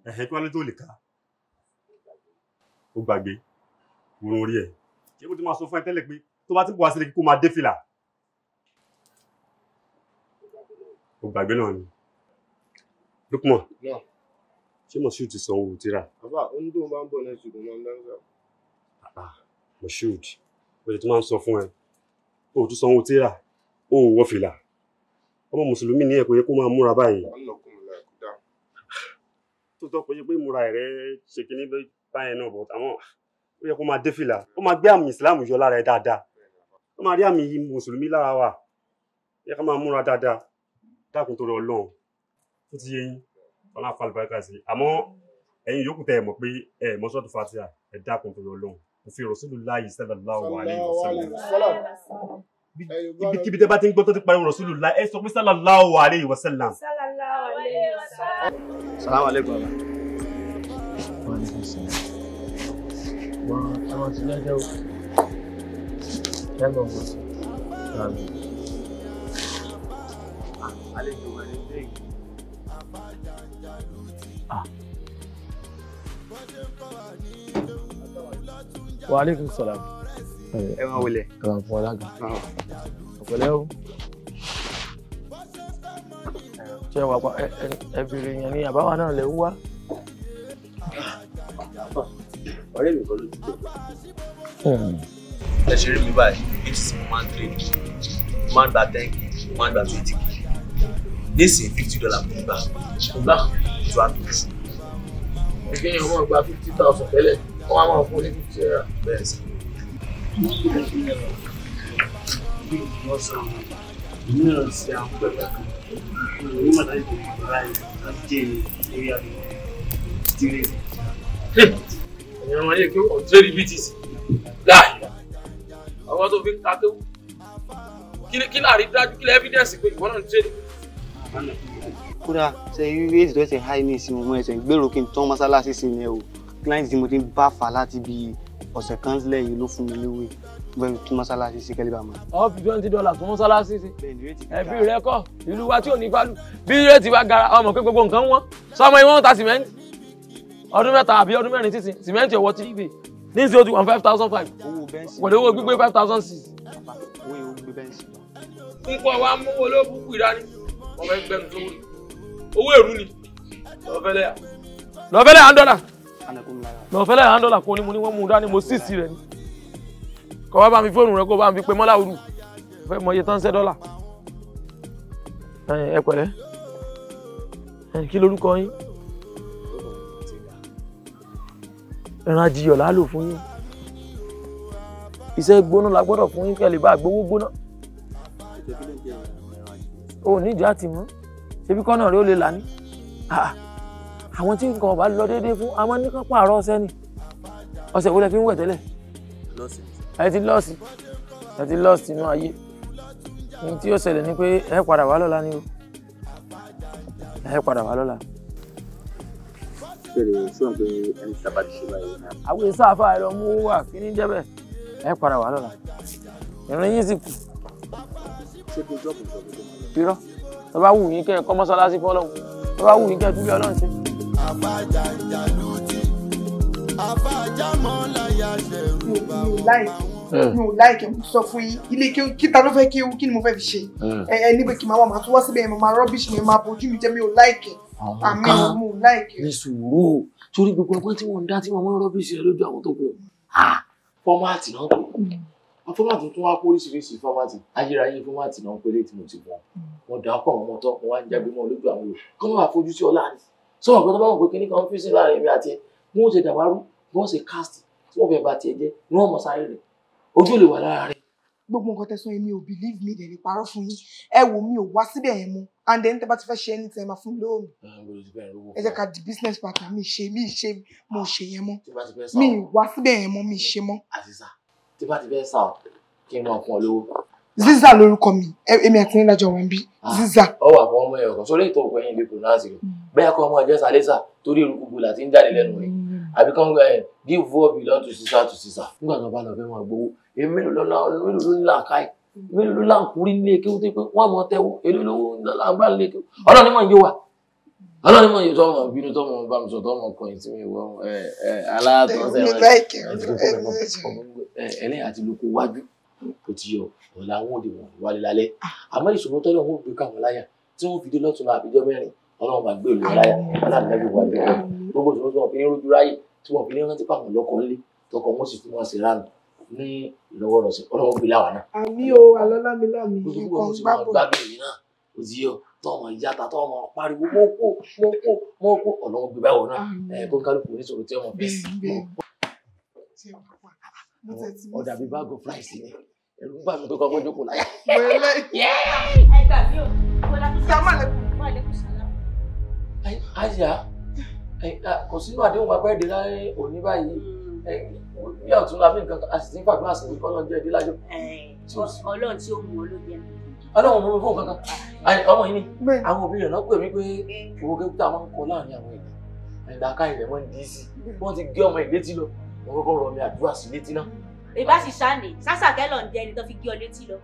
Ẹ̀hẹ́ kí wọ́n lé tó lè ka. Ó gbàgbé. Wúrun orí ẹ̀. Ṣé mo ti máa sọ fún ẹ tẹ́lẹ̀ pé tó bá ti bọ̀ wá sílé kó máa dé fìlà? Ó gbàgbé náà ni. Lukman, ṣé Moshood ti sanwó tírà? Bàbá, ó ní tóun bá ń bọ̀ next week, mo máa ń dáńgá. Moshood, ó ti máa ń sọ fún ẹ. O ò tún sanwó tírà, o ò wọ fìlà. Ọmọ Mùsùlùmí ní ẹ kò yẹ kó máa múra báyìí. Tó tọ́ kò yẹ pé ìmúra rẹ̀ ṣe kinní báyẹn náà bọ̀ àmọ́ ó yẹ kó máa dé fìlà. Ó máa gbé àmì ìsìláàmù yọ lára ẹ dáadáa. Ó máa rí àmì Mùsùlùmí lára wa. Ó yẹ ká máa múra dáadáa. Dákun torí Ọlọ́run. Tó ti yé yín, Ọlọ́run á fàlùbáríkà sí. Àmọ́ ẹ̀yin yòókù tẹ́ ẹ mọ̀ pé ẹ mọ̀ Suratu Fatiha, ẹ dákun torí Ọlọ́run. Mo fi Rasulullahi sallallahu alaihi wasallam. Ibikíbi tẹ́ bá ti ń gbọ́ tó ti pariwo Rasulullah, ẹ sọ pé sallallahu alaihi wasallam. Salaam alaikum baba. Wa alaikum salam. Wọ́n àwọn ti lẹ́jọ́ o. Ẹ̀gbọ́n kò sí. Àlejò wà ní bẹ́ẹ̀. Wa alaikum salam. Ẹ máa wọlé. Ẹ máa fún ọ lága. Ọ̀pẹ̀lẹ́ o. Ṣé wàá pa ẹ bèrè yẹn ní àbáwá náà lè ń wá? Ọ̀rẹ́ mi kan ló ti dé. Ẹ ṣe rí mi báyìí, BTC mo máa ń trade, mo máa ń gba 10K, mo máa ń gba 20K. Nísìnyí $50 mo gbà, mo gbà tó àtúnṣe. Ìgbéyàwó ọmọ gba 50,000 tẹ́lẹ̀, wọ́n á máa fún ní 50 naira. Bẹ́ẹ̀ sì. Ẹ̀yin ọmọ yìí kí wọ́n tẹ́lẹ̀ BTC. Láàyè. Àwọn tó fi ń ta kéwú. Kí láàrin dájú kí lẹ́ evidence pé ìwọ náà ń tẹ́lẹ̀. Kódà ṣe rí èsì tó ẹsẹ̀ háì ní ìsinmi mo ẹsẹ̀ ń gbèrò kí n tán mọ́sálásí sí ni ẹ o. Client tí mo ti ń bá fà láti bí ọ̀sẹ̀ kan sílẹ̀ yìí ló fún mi léwé. Mo fẹ́ tún mọ́sálásí sí kẹ́lẹ́ bá mọ̀. Ọ fi $20 tún mọ́sálásí sí. Ẹbí rẹ kọ́ ìlú wa tí ò ní fálù. Bí réètì bá gara ọmọ pé gbogbo nǹkan wọ́n. Sọmọ ìwọ̀n ta sìmẹ́ǹtì. Ọdún 3 àbí ọdún 4 sísìn sìmẹ́ǹtì ọwọ́ tí ibè. Nísìnyí ó ti wọ́n 5,500. Pẹ̀lú owó gbígbé 5,600. Owó yẹn ó gbé bẹ́ǹsì. Nǹkan wa mú olóòbùkù ìdání. Wọ́n fẹ́ gbẹnu sówó. Owó èrú ni. Lọ́fẹ́lẹ́ lọ́fẹ́lẹ́ $100. Lọ́fẹ́lẹ́ $100 kò ní mo ní wọ́n mú un dání mo sísì rẹ̀ ni. Kọ́ wá bá mi fóònù rẹ kó bá mi fi pe mọ́lá òru. Fẹ́ mọ iye tán ṣẹ́ dọ́là. Ẹ pẹ̀lẹ́. Kí lorúkọ yín? Ẹran ajiyọ̀ la lò fún yín. Iṣẹ́ gbóná la gbọ́dọ̀ fún yín kẹ́ lè bá gbowó gbóná. O ní ìjà tì mú. Ṣebí kọ́nà rẹ ó lè là ní. Àwọn tí nǹkan ọba lọ déédéé fún àwọn nìkan pààrọ̀ ọṣẹ ni. Ọṣẹ wo lẹ fi ń wẹ̀ tẹ́lẹ̀? Ẹ ti lọ́ọ̀sì. Ẹ ti lọ́ọ̀sì inú ayé. Ní tí ó ṣẹlẹ̀ ni pé ẹ padà wá lọ́la ni o. Ẹ padà wá lọ́la. Àwọn èso àfa ẹ lọ mú wà kí ní jẹ́ bẹ́ẹ̀. Ẹ padà wá lọ́la. Ìrìn yín sì kù. Irọ́ tó bá wù yín kẹ́ ẹ kọ́ mọ́sálásí fọ́lọ́hun tó bá wù yín kẹ́ ẹ túbí Ọlọ́run ṣe. Mi ò láìkẹ́ mo sọ fún yín ilé kíta ló fẹ́ kí ewu kí ni mo fẹ́ fi ṣe ẹ níbi kí màá wà máa tún wá síbẹ̀ yẹn mo máa rọ́bìṣì mi máa bójú mi jẹ́ mi ò láìkẹ́ àmì mo ò láìkẹ́. Ní sùúrù torí gbogbo ọgbọ́n tí wọ́n ń dá tí wọ́n máa ń rọ́bìṣì rẹ lójú àwọn tó kù fọ́máàtì náà kù fọ́máàtì tó wá kó oríṣiríṣi fọ́máàtì ayérayé fọ́máàtì náà pélé tí mo ti fún wọn dà pọ̀ wọn tọ́ wọn wá ń jágbe mọ́ lójú àwọn yòó kọ́ máa fojú sí ọlá ni sọ̀rọ̀ pé tó bá wọn pé kíní kan fi sí láàrin èmi àti ẹ bí wọ́n ṣe dàwárú bí wọ́n ṣe cast tí wọ́n fẹ́ ba tiẹ̀ jẹ́ ni wọ́n mọ̀ sáré rẹ̀ ojú ò lè wà lára rẹ̀. Gbogbo nǹkan tẹ̀sán èmi ò believe mi dẹ̀ lè parọ́ fún yín ẹ wò mi ò wá síbẹ̀ yẹn mọ́ and then tẹ́ bá ti fẹ́ ṣe anything ẹ máa fún mi lówó mi ẹ jẹ́ ká di business partner mi ṣe mi ṣe mo ṣe yẹn mọ́ mi wá síbẹ̀ yẹn mọ́ mi ṣe mọ́. Àzízà tí bá ti fẹ́ sá ọ kí n máa fún ọ lówó. Ziza lorúkọ mi èmi àti nílájọ wọn bí Ziza. Ọ wà fún ọmọ ẹ ọkàn sórí ìtọ́ òkú ẹ̀yìn lè pronounce rẹ̀ bẹ́ẹ̀ kọ́ ọmọ ẹ̀jẹ̀ sálẹ́sà torí eruku gbòòlà tí ń jáde lẹ́nu rẹ̀ àbí kọ́ ẹ give what belong to Caesar to Caesar. Nígbà tó bá lọ fẹ́ máa gbowó èmi mélòó ló ní làákàyè mélòó ló láǹkúrí nílé kéwú tó pé wọ́n mọ̀ tẹ́wọ́ èló lówó làǹgbà nílé kéwú ọlọ́ni mọ̀ ń yé wa ọlọ́ni mọ̀ ń yé tọ́mọ̀ bínú tọ́mọ̀ bá mi sọ tọ́mọ̀ kọ̀yìn sí mi wọ ẹ ẹ alátọ́sẹ̀ ẹlẹ́yìn àti lóko wájú kò ti yọ ọ̀la wọn ò dé wọn wálé lálẹ́ àmọ́ ìṣòro tọ́lọ̀ wọn ò gbé káwọn láyà tí wọ́n fi dé lọ́tún àbíjọ́ mẹ́rin ọlọ́run máa gbé olùwà láyà aláàbẹ̀bí wájú ọ̀rọ̀ gbogbo ìṣòro tí wọ́n fi ní rójú ráyè tí wọ́n fi ní rántí pàwọn lọ́kọ̀ ńlé tọkọ wọn sì fún wọn sí ránù ní ìlọ́wọ́rọ̀sẹ̀ ọlọ́run gbé láwa náà. Àmì o alọ́lámilámi nǹkan gbábọ̀. Gbádùn yìí náà kò ti yọ tọmọ ìyáta tọmọ pariwo mọ́kó mọ́kó mọ́kó ọlọ́run gbé báwo náà ẹ̀ kó kálukú oníṣòro tí ọmọ fèsì. Ọ̀dà bíi bag of rice ni ẹ̀rù ń bà mí pé kọ́kọ́ jókòó láyà. Ẹ gbà mí o. Àyà kò sínú àdéhùn apẹ́ dé láyé òní báyìí bí ọ̀tún la fi nǹkan a sì ti ń fàdúrà sí kọ́ lọ́n jẹ́ ìdí lájọ́. Ọlọ́run tí ó mú ọ ló jẹ́. Ọlọ́run mú mi fún nǹkan kan ọmọ yìí ni àwọn òbí rẹ̀ náà pè mí pé owó kẹ́kúta máa ń kọ láàrin àwọn èèyàn ìlàkà ilẹ̀ wọn dì í sí wọ́n ti gé ọmọ ìlétí lọ wọ́n kọ́kọ́ rọ mi àdúrà sí létí náà. Ìbá sì sá ni sásàkẹ́ lọ ń jẹ ẹni tó fi gé ọ létí lọ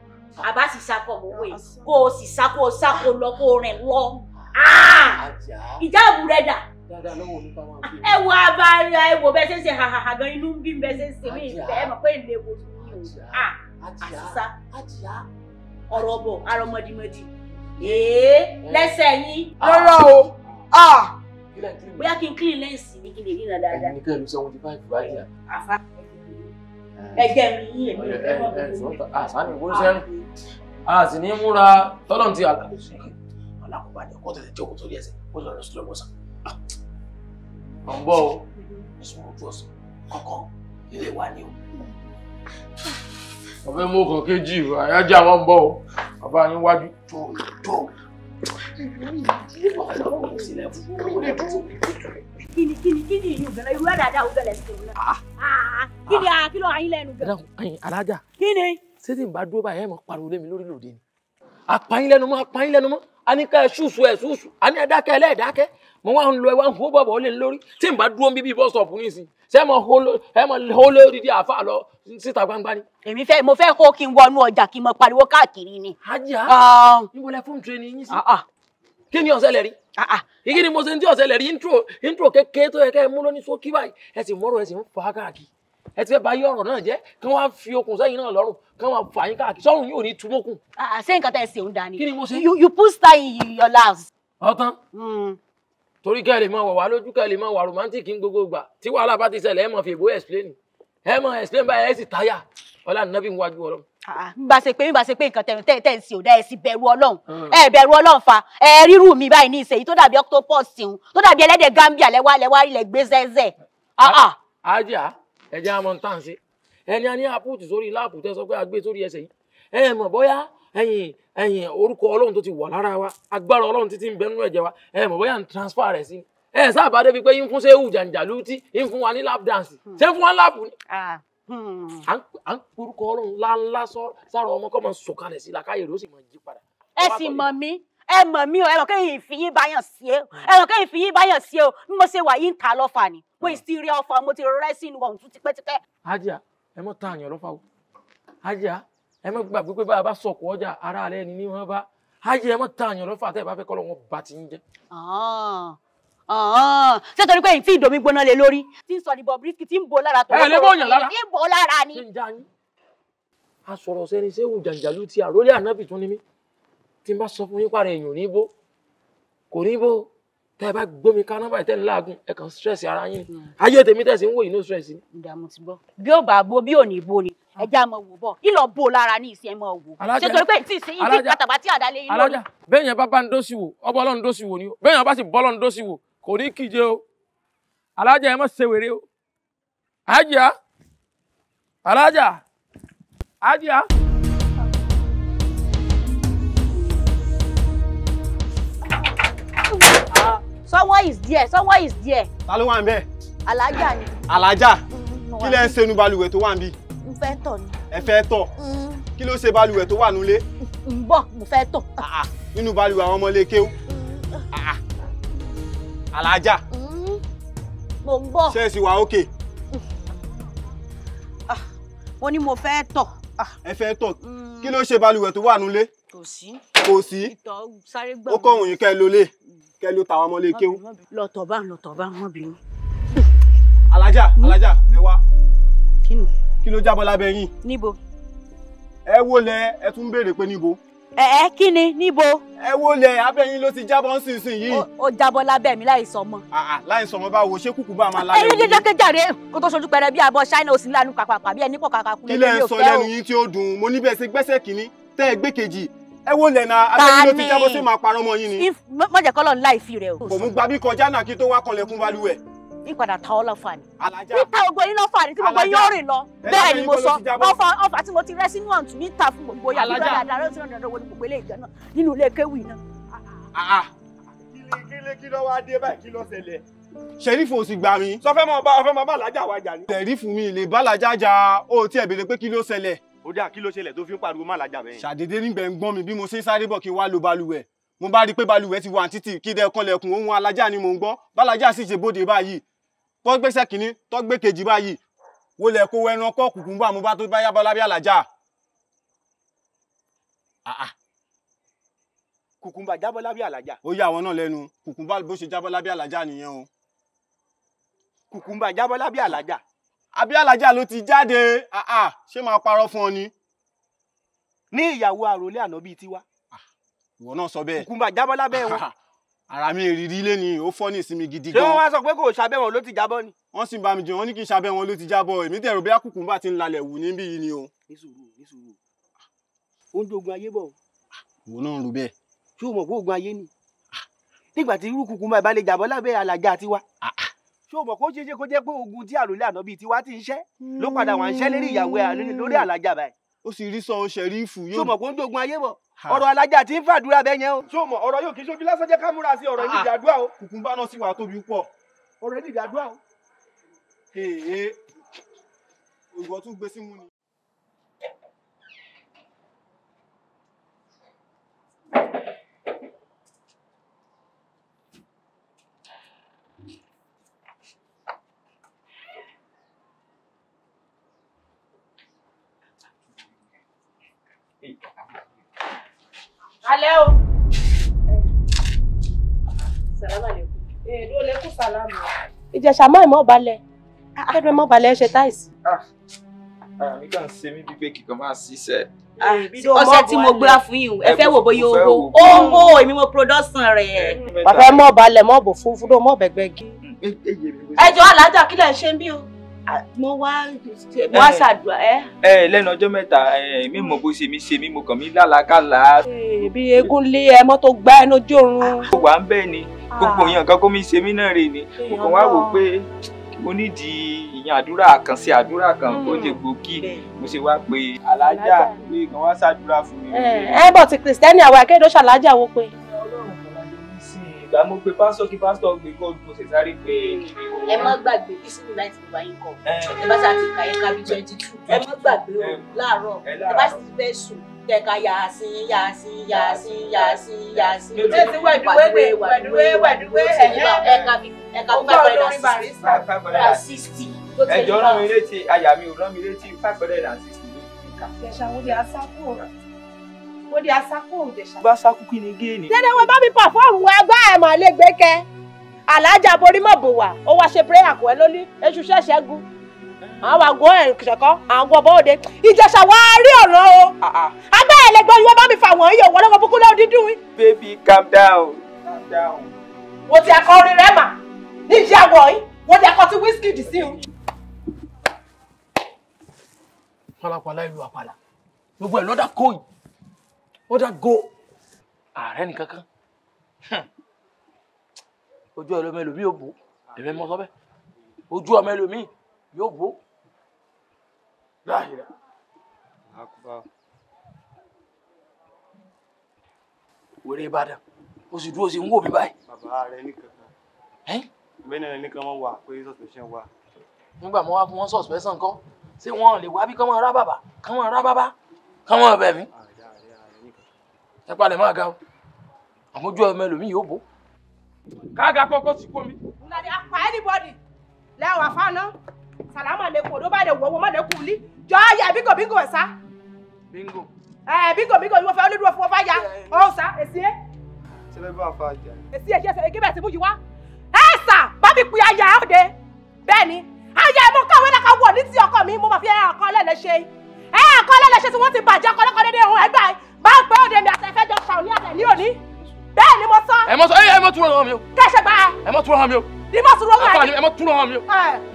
àbá sì sá kọ̀ mọ́wé kó o sì sá kó o sá kó o lọ kó o rìn lọ. Ìjáàbù rẹ dà. Ẹ wo abala ẹ wo bẹ́ẹ̀ ṣe ń ṣe hàhàhà gan inú ń bí bẹ́ẹ̀ ṣe ń ṣe mí ìfẹ́ ẹ mọ̀ pé ìlé wo ni o. Àṣìṣá ọ̀rọ̀ bọ̀ arọmọdìmọdì èé lẹ́sẹ̀ yín. Rárá o. Bóyá kí n clean lẹ́ǹsì mi kí n lè ríran dáadáa. Ẹni kẹ́ ló 75 báyìí. Àfa ẹgbẹ́ mi yín èmi ò fẹ́ mọ̀. Àṣà ni ìwé sẹ́rìn. A sì ní múra tọ́lọ̀ ti àlà. Alákòóbá ni ọkọ̀ tẹ̀lé jókòó sórí ẹsẹ̀ ó lọ sí lọ́wọ́sàn. Ọ̀ ń bọ̀ o, ẹ̀sùn ojú ọ̀sán kọ̀ọ̀kan ilé wa ni o. Ọ̀fẹ́ mú ọkàn kejì àyájá wọn ń bọ̀ o, bàbá yín wájú tó tó. Kíni kíni kíni ìyún gan-an irú ẹ̀dá òun gẹ̀lẹ̀ sí òun náà. Kíni kí ló ayín lẹ́nu gan. Alájà. Kíni. Ṣé tí n bá dúró báyìí ẹ̀ mọ̀ pariwo lé mi lórí lòdì ni? Apáyín lẹ́nu mọ́ apáyín lẹ́nu mọ́ a ní ká ẹ ṣùṣù ẹ ṣùṣù a ní ẹ dákẹ́ ẹ lẹ́ẹ̀dákẹ́ mo wá ń lọ ẹ wá ń hó bọ̀bọ̀ ó lé lórí tí n bá dúró ń bíbí bọ́sọ̀pù nísìn Ṣé ẹ mọ hó lórí di àáfàá lọ síta gbangba ni. Èmi fẹ́ mo fẹ́ kó kí n wọnú ọjà kí n mọ pariwo káàkiri ni. Ajá níbo lẹ fóònù tirẹ̀ ni yín sí. Kí ni ọ̀sẹ̀ lẹ̀ rí? Kí ni mo ṣe ń tí ọ̀sẹ̀ lẹ̀ rí? Intro kékeré tó yẹ kẹ́ ẹ mú lóní sókí báyìí. Ẹ sì mọ́rọ̀ ẹ sì ń fà á káàkiri. Ẹ ti fẹ́ bá yí ọ̀rọ̀ náà jẹ́ kí wọ́n á fi okùn sẹ́yìn náà lọ́rùn kí wọ́n á fà yín káàkiri. Sọ́run yóò ní túmọ̀kùn. Ṣé nǹkan tẹ́ ẹ ṣe ń dání? Kí ni mo ṣe? You put style in your lives. Ọ̀tán. Torí kẹ́ ẹ lè máa wọ̀ wá lójú kẹ́ ẹ lè máa wà romantic ní gbogbo ìgbà tí wàhálà bá ti ṣẹlẹ̀ ẹ máa fi èbó explain ẹ máa explain báyìí ẹ sì táyà ọlá nàbí ń wájú Ọlọ́run. Bá ṣe pé nǹkan tẹ̀ ń ṣe ò dá ẹ sì bẹ̀rù Ọlọ́run ẹ bẹ̀rù Ọlọ́run fa ẹ rírù mi báyìí ní ìṣèyí tó dàbí octopus tìhun tó dàbí ẹlẹ́dẹ̀ Gambia lẹ́wà ilẹ̀ gbé zẹ́zẹ́. Ajá ẹ̀jẹ̀ àmọ́ ń tàn sí ẹni a ní àpótí sórí láàpù tẹ́ sọ pé a gbé sórí ẹsẹ̀ yìí ẹ mọ̀ bóyá ẹ̀yin orúkọ Ọlọ́run tó ti wà lára wa agbára Ọlọ́run títí ń bẹ nínú ẹ̀jẹ̀ wa ẹ mọ̀ bóyá ń transfer rẹ̀ sí ẹ sábà débi pé yín fún sẹ́wù jàǹjàlú tí yín fún wa ní lap dance ṣé fún wa ní lap ni. À ń orúkọ Ọlọ́run ńláńlá sára ọmọ kọ́ máa sọ̀kalẹ̀ sí làkàyè rẹ̀ ó sì máa yí padà. Ẹ sì mọ̀ mí ẹ mọ̀ mí o ẹ mọ̀ kéyìn fi yín báyàn sí o ẹ mọ̀ kéyìn fi yín báyàn sí o bí mo ṣe wà yín ta lọ́fà ni mo sì rí ọfà mo ti rẹ́ sínú ọ̀hún tún tipẹ́tipẹ́. Ajá ẹ mọ̀ ta àyàn lọ́fà o ajá ẹ má gbàgbé pé bá a bá sọ̀kò ọjà ara rẹ ni ní wọn bá ayé ẹ má ta àyàn lọ́fà tẹ́ ẹ bá fẹ́ kọ́ lọ́wọ́ bá ti ń jẹ́. Ṣé torí pé èyí tí ìdòmí gbóná lé lórí tí ń sọ ní Bobrisky tí ń bo lára tó ẹ lè bóyàn lára tí ń bo lára ni. A sọ̀rọ̀ sẹ́ni sẹ́wù jàǹjàlú ti àrólé ànábì tún ni mí tí n bá sọ fún yín pàrọ̀ èèyàn ní bó kò ní bó tẹ́ ẹ bá gbómi kaná báyìí tẹ́ ń láàgùn ẹ kàn stress ara yín ni ayé tèmi tẹ̀sí ń wò yìí no stress ni. Ìdààmú ti gbọ́ bí ó bá bo bí ò ní bo ni ẹja mọ wò bọ ìlọ bò lára ní ìsìn ẹ mọ wò ṣe torí pé tí ìsìn ìdí kàtàbà tí àdá lé yín lórí. Alájà bẹ́ẹ̀ yẹn bá bá ń dósì wò ọba Ọlọ́run dósì wò ni o bẹ́ẹ̀ yẹn bá sì bọ́ Ọlọ́run dósì wò kò ní kíje o alájà ẹ má ṣe wèrè o alájà alájà alájà. Someone is there, someone is there. Ta ló wà ń bẹ̀? Alájà ni. Alájà kí lẹ ń ṣe nu balùwẹ̀ tó wà ń bí? Mo fẹ́ tọ̀ ni. Ẹ fẹ́ tọ̀? Kí ló ṣe balùwẹ̀ tó wà nulẹ̀? Ń bọ̀, mo fẹ́ tọ̀. Nínú balùwẹ̀ àwọn ọmọ ilé kéwú. Alájà. Mo ń bọ̀. Ṣé ẹ sì wà ókè? Mo ní mo fẹ́ tọ̀. Ẹ fẹ́ tọ̀. Kí ló ṣe balùwẹ̀ tó wà nulẹ̀? Kò sí. Kò sí. Ìtọ̀ sáré gbọ̀n. Ó kọ̀ wọ̀nyí kẹ́ ẹ lólè kẹ́ ẹ ló tàwọn ọmọ ilé kéwú. Lọ tọ̀ bá lọ tọ̀ bá wọn bínú. Alájà alájà ẹ wá. Kí ni? Kí ló jábọ́ lábẹ́ yín? Níbo? Ẹ wo lẹ ẹ tún béèrè pé níbo. Ẹ kí ni níbo? Ẹ wo lẹ abẹ́ yín ló ti jábọ́ nísinsìnyí yìí. Ó jábọ́ lábẹ́ mi láì sọmọ. Láì sọmọ báwo ṣé kúkú bá máa lálẹ́ òun. Ẹyin jẹjẹ jàre kó tó ṣojú pẹrẹ bí abọ́ ṣáínà ó sì lánú kàkàkà bí ẹni pọ̀ kàkà kú lẹ́nu mi ò fẹ́ o. Kí lẹ ń sọ lẹ́nu yín tí ó dùn mo níbẹ̀ ṣe gbẹ́sẹ̀ kínní tẹ́ ẹ gbé kejì ẹ wo lẹ̀ náà abẹ́ yín ló ti jábọ́ sí máa parọ́ mọ́ yín ni. Má jẹ́ kọ́lọ́ ńlá ìfi rẹ̀ o. Kò mú gbabí kọjá náà kí tó wá kanlẹ̀kùn balùwẹ̀. Ìpadà ta ọ́ lọ́fà ni. Níta gbogbo yín lọ́fà ni tí gbogbo yín ó rìn lọ. Bẹ́ẹ̀ ni mo sọ ọfà tí mo ti rẹ́ sínú ọ̀tún níta fún gbogbo yàrá ìgbà dáadáa ló ti rán dandan wo ni gbogbo ilé ìjọ náà nínú ilé kéwì náà. Kí ló wá dé báyìí kí ló ṣẹlẹ̀? Ṣẹ̀rífù ò sì gbà mí. Sọ fẹ́ máa bá alájà wa jà ni. Ṣẹ̀rífù mi lè bá alájà jà ó tiẹ̀ béèrè pé kí ló ṣẹlẹ̀. Ó dà kí ló ṣẹlẹ̀ tó fi ń pariwo má alájà bẹ́ẹ̀. Ṣàdédé nígbẹ̀ ń gbọ́n mi bí mo ṣe ń sáré bọ̀ kí n wá lo balùwẹ̀. Mo bá rí i pé balùwẹ̀ ti wà títì kí dẹ́ kanlẹ̀kùn ohun alájà ni mò ń gbọ́. Bálájà sì ṣe bóde báyìí tọ́ gbèsè kìíní tọ́ gbé kejì báyìí wo lẹ̀ kó ẹran kọ́ kùkùmbà mo bá tó bá yábọ́ lábẹ́ alájà. Kùkùmbà jábọ́ lábẹ́ alájà. Ó yà àwọn náà lẹ́nu kùkùmbà bó ṣe jábọ́ lábẹ́ alájà nìyẹn o. Kùkùmbà jábọ́ lábẹ́ alájà. Abẹ́ alájà ló ti jáde ṣé máa parọ́ fún ọ ni. Ní ìyàwó àròlé àná bíi tiwa. Ìwọ náà sọ bẹ́ẹ̀. Kùkùmbà jábọ́ lábẹ́ wọn. Ara mi ìrírí lé ni ó fọ́ ní ìsinmi gidi gan. Ṣé wọ́n wá sọ pé kò ṣàbẹ̀ wọn ló ti jábọ́ ni. Wọ́n sì ń bá mi jẹun wọ́n ní kí n ṣàbẹ̀ wọn ló ti jábọ́ èmi tẹ̀rọ bí kùkùmbà ti ń lalẹ̀ wù níbí yìí ni o. Ní sùúrù ní sùúrù ó ń dogun ayé bọ̀. Ìwọ náà ń ro bẹ́ẹ̀. Ṣé o mọ̀ pé ogun ayé ni nígbà tí irú kùkùmbà ìbá lè jábọ́ lábẹ́ alájà tiwa ṣé o mọ̀ kó ṣeéṣe kó jẹ́ pé ogun tí àròlé àná bíi tiwa ti ń ṣẹ́ ló padà wà ń ṣẹ́ lérí ìyàwó ẹ̀ lórí alájà báyìí. Ó sì rí sọ Ṣẹ̀rífù yóò. Ṣé o mọ̀ kó ń dogun ayé bọ̀ ọ̀rọ̀ alájà tí ń fàdúrà bẹ́ẹ̀ yẹn o. Ṣé o mọ̀ ọ̀rọ̀ yóò kí ṣojú lásán jẹ́ ká múra sí ọ̀rọ̀ yìí ìdàdúrà o. Kùkùmbà náà sì wà tóbi pọ̀. Ọ̀rọ̀ yìí ìdàdúrà o. Èè ìwọ tún gbé símú ni. Alẹ́ o. Sàlámù àlékún. Èdè olè kú sàlámù. Ìjẹ̀ṣà mọ́ ìmọ̀ balẹ̀. Ẹ̀rọ ìmọ̀ balẹ̀ ṣe táìsì. Ara mi kàn ṣe mí bíi pé kíkan máa ṣiṣẹ́. Ọṣẹ tí mo gbéra fún yín, ẹ fẹ́ wò bóyá owó. Owó èmi mo production rẹ̀. Bàbá mọ̀ balẹ̀ mọ̀ bò fún fúdó mọ̀ bẹ̀gbẹ̀ gí. Ẹ jọ alájà kí lẹ̀ ń ṣe ń bí o. Mo wá ṣàdúrà ẹ. Ẹ lẹ́nu ọjọ́ mẹ́ta mi mọ̀ bó ṣe mi ṣe mí mo kàn mí lálàákàlà. Bí eégún lé ẹ mọ́ tó gbá ẹnu ojú oorun. Ó wà ń bẹ́ẹ̀ ni gbogbo èèyàn kan kó mi ṣe mí náà rè ni mo kàn wá wò pé mo nídìí ìyẹn àdúrà àkànṣe àdúrà kan kó jẹ gbòógì mo ṣe wá pé alájà pé kàn wá ṣàdúrà fún mi. Ẹ bọ̀ ti kìrìsìtẹ́nì àwọn akéde ṣàlájà wo pé. Ìgbà mo pe pásítọ̀ kí pásítọ̀ gbé kọ́ mo sì sáré pé. Ẹ má gbàgbé bí sínú láti wà yín kọ ẹ bá ti kà yín ká bí 22 ẹ má gbàgbé o láàárọ̀ ẹ bá sì ti fẹ́ sùn kẹka yàásín yàásín yàásín yàásín yàásín. Ṣé ti wẹ̀dúwé wẹ̀dúwé wẹ̀dúwé ẹ̀ka bí 560. Ẹ jọ̀ọ́ rán mi létí àyà mi ò rán mi létí 560 ló ti kà. Ìjẹ̀ṣà wo di asákò? Wo di asákò Ìjẹ̀ṣà? Bá sákú kí ni géènì. Dédé wọn bá mi pàfọ́ọ̀mù wọn ẹgbẹ́ ẹ̀ mọ̀ lé gbé kẹ́. Alájà borí mọ̀ bò wá, ó wá ṣe prayer kò ẹ́ lóní, èṣù ṣẹ̀ṣẹ̀ gun. Àwọn àgọ́ ẹ̀ ṣẹ̀kọ́, àwọn ọ̀bọ̀ òde. Ìjẹ̀ṣà wá rí ọ̀ràn o. Agbẹ́ ẹ̀ lẹ́gbọ́n yìí wọ́n bá mi fà wọ́n yìí, òwò lọ́kọ̀ búkú lọ́wọ́ dídùn. Baby calm down, calm down. Wo ti akọ orin rẹ̀ mà ní ìyàwó yìí, wo ti akọ ti Wizkid sí o. Pálapàla ìlú àpàlà, gbogbo ẹ̀ lọ́dà kóyì, lọ́dà go, ààrẹ nìkankan. Ojú ọmọ ẹlòmíì yóò bò, èmi mọ sọ bẹ́ẹ̀. Ojú ọmọ ẹlòmíì yóò bò. Láàyè. Wèrè Ìbàdàn, ó sì dúró sí ń wò mí báyìí. Bàbá rẹ ní kankan. Bẹ́ẹ̀ náà ní kan wọ́n wà pé suspension wà. Nígbà mo wá fún wọn suspension kọ́, ṣé wọn lè wá bí kán máa rá bàbà, kán máa rá bàbá, kán máa bẹ̀ mí. Ẹ palẹ̀ máa ga o, àmọ́ ojú ọmọ ẹlòmíì yóò bò. Kága kọ́kọ́ ti kó mi. Nnadi apa anybody lẹ́wà fáná sàlámà lẹ́kùn odó bá lè wọ́wọ́ má lẹ́kùn lí jọ ayé bíngò bíngò ẹ̀ sá. Bíngò. Ẹ bíngò bíngò ni wọ́n fẹ́ olódùwọ̀ fún wọn fà ya ọ̀hún sá èsì ẹ̀. Ṣé bẹ́ẹ̀ bá fa àjà? Èsì ẹ̀ ṣe é bẹ́ẹ̀ ti mú yìí wá. Ẹ sà bá mi pe aya òde bẹ́ẹ̀ ni aya ẹ̀ mọ káwé náà ká wọ̀ ní ti ọkọ mi mo máa fi ẹ̀ àkọọ́lẹ̀ lẹ́ṣẹ̀ ẹ̀ àkọọ́lẹ̀ lẹ́ṣẹ̀ tí wọ́n ti bàjẹ́ kọ́lẹ́kọ́ dédé ohun ẹgbàá bá ń pẹ́ òde mi àtẹ̀fẹ́jọ ṣàwọn ní àtẹ̀ ní òní. Bẹ́ẹ̀ ni mo sọ. Ẹ mọ sọ ẹ mọ túrọ̀ hàn mi o. Kẹ́sẹ̀ gbà ẹ. Ẹ mọ túrọ̀ hàn mi o. Ní mọ túrọ̀ hàn mi. Ẹ mọ túrọ̀ hàn mi o.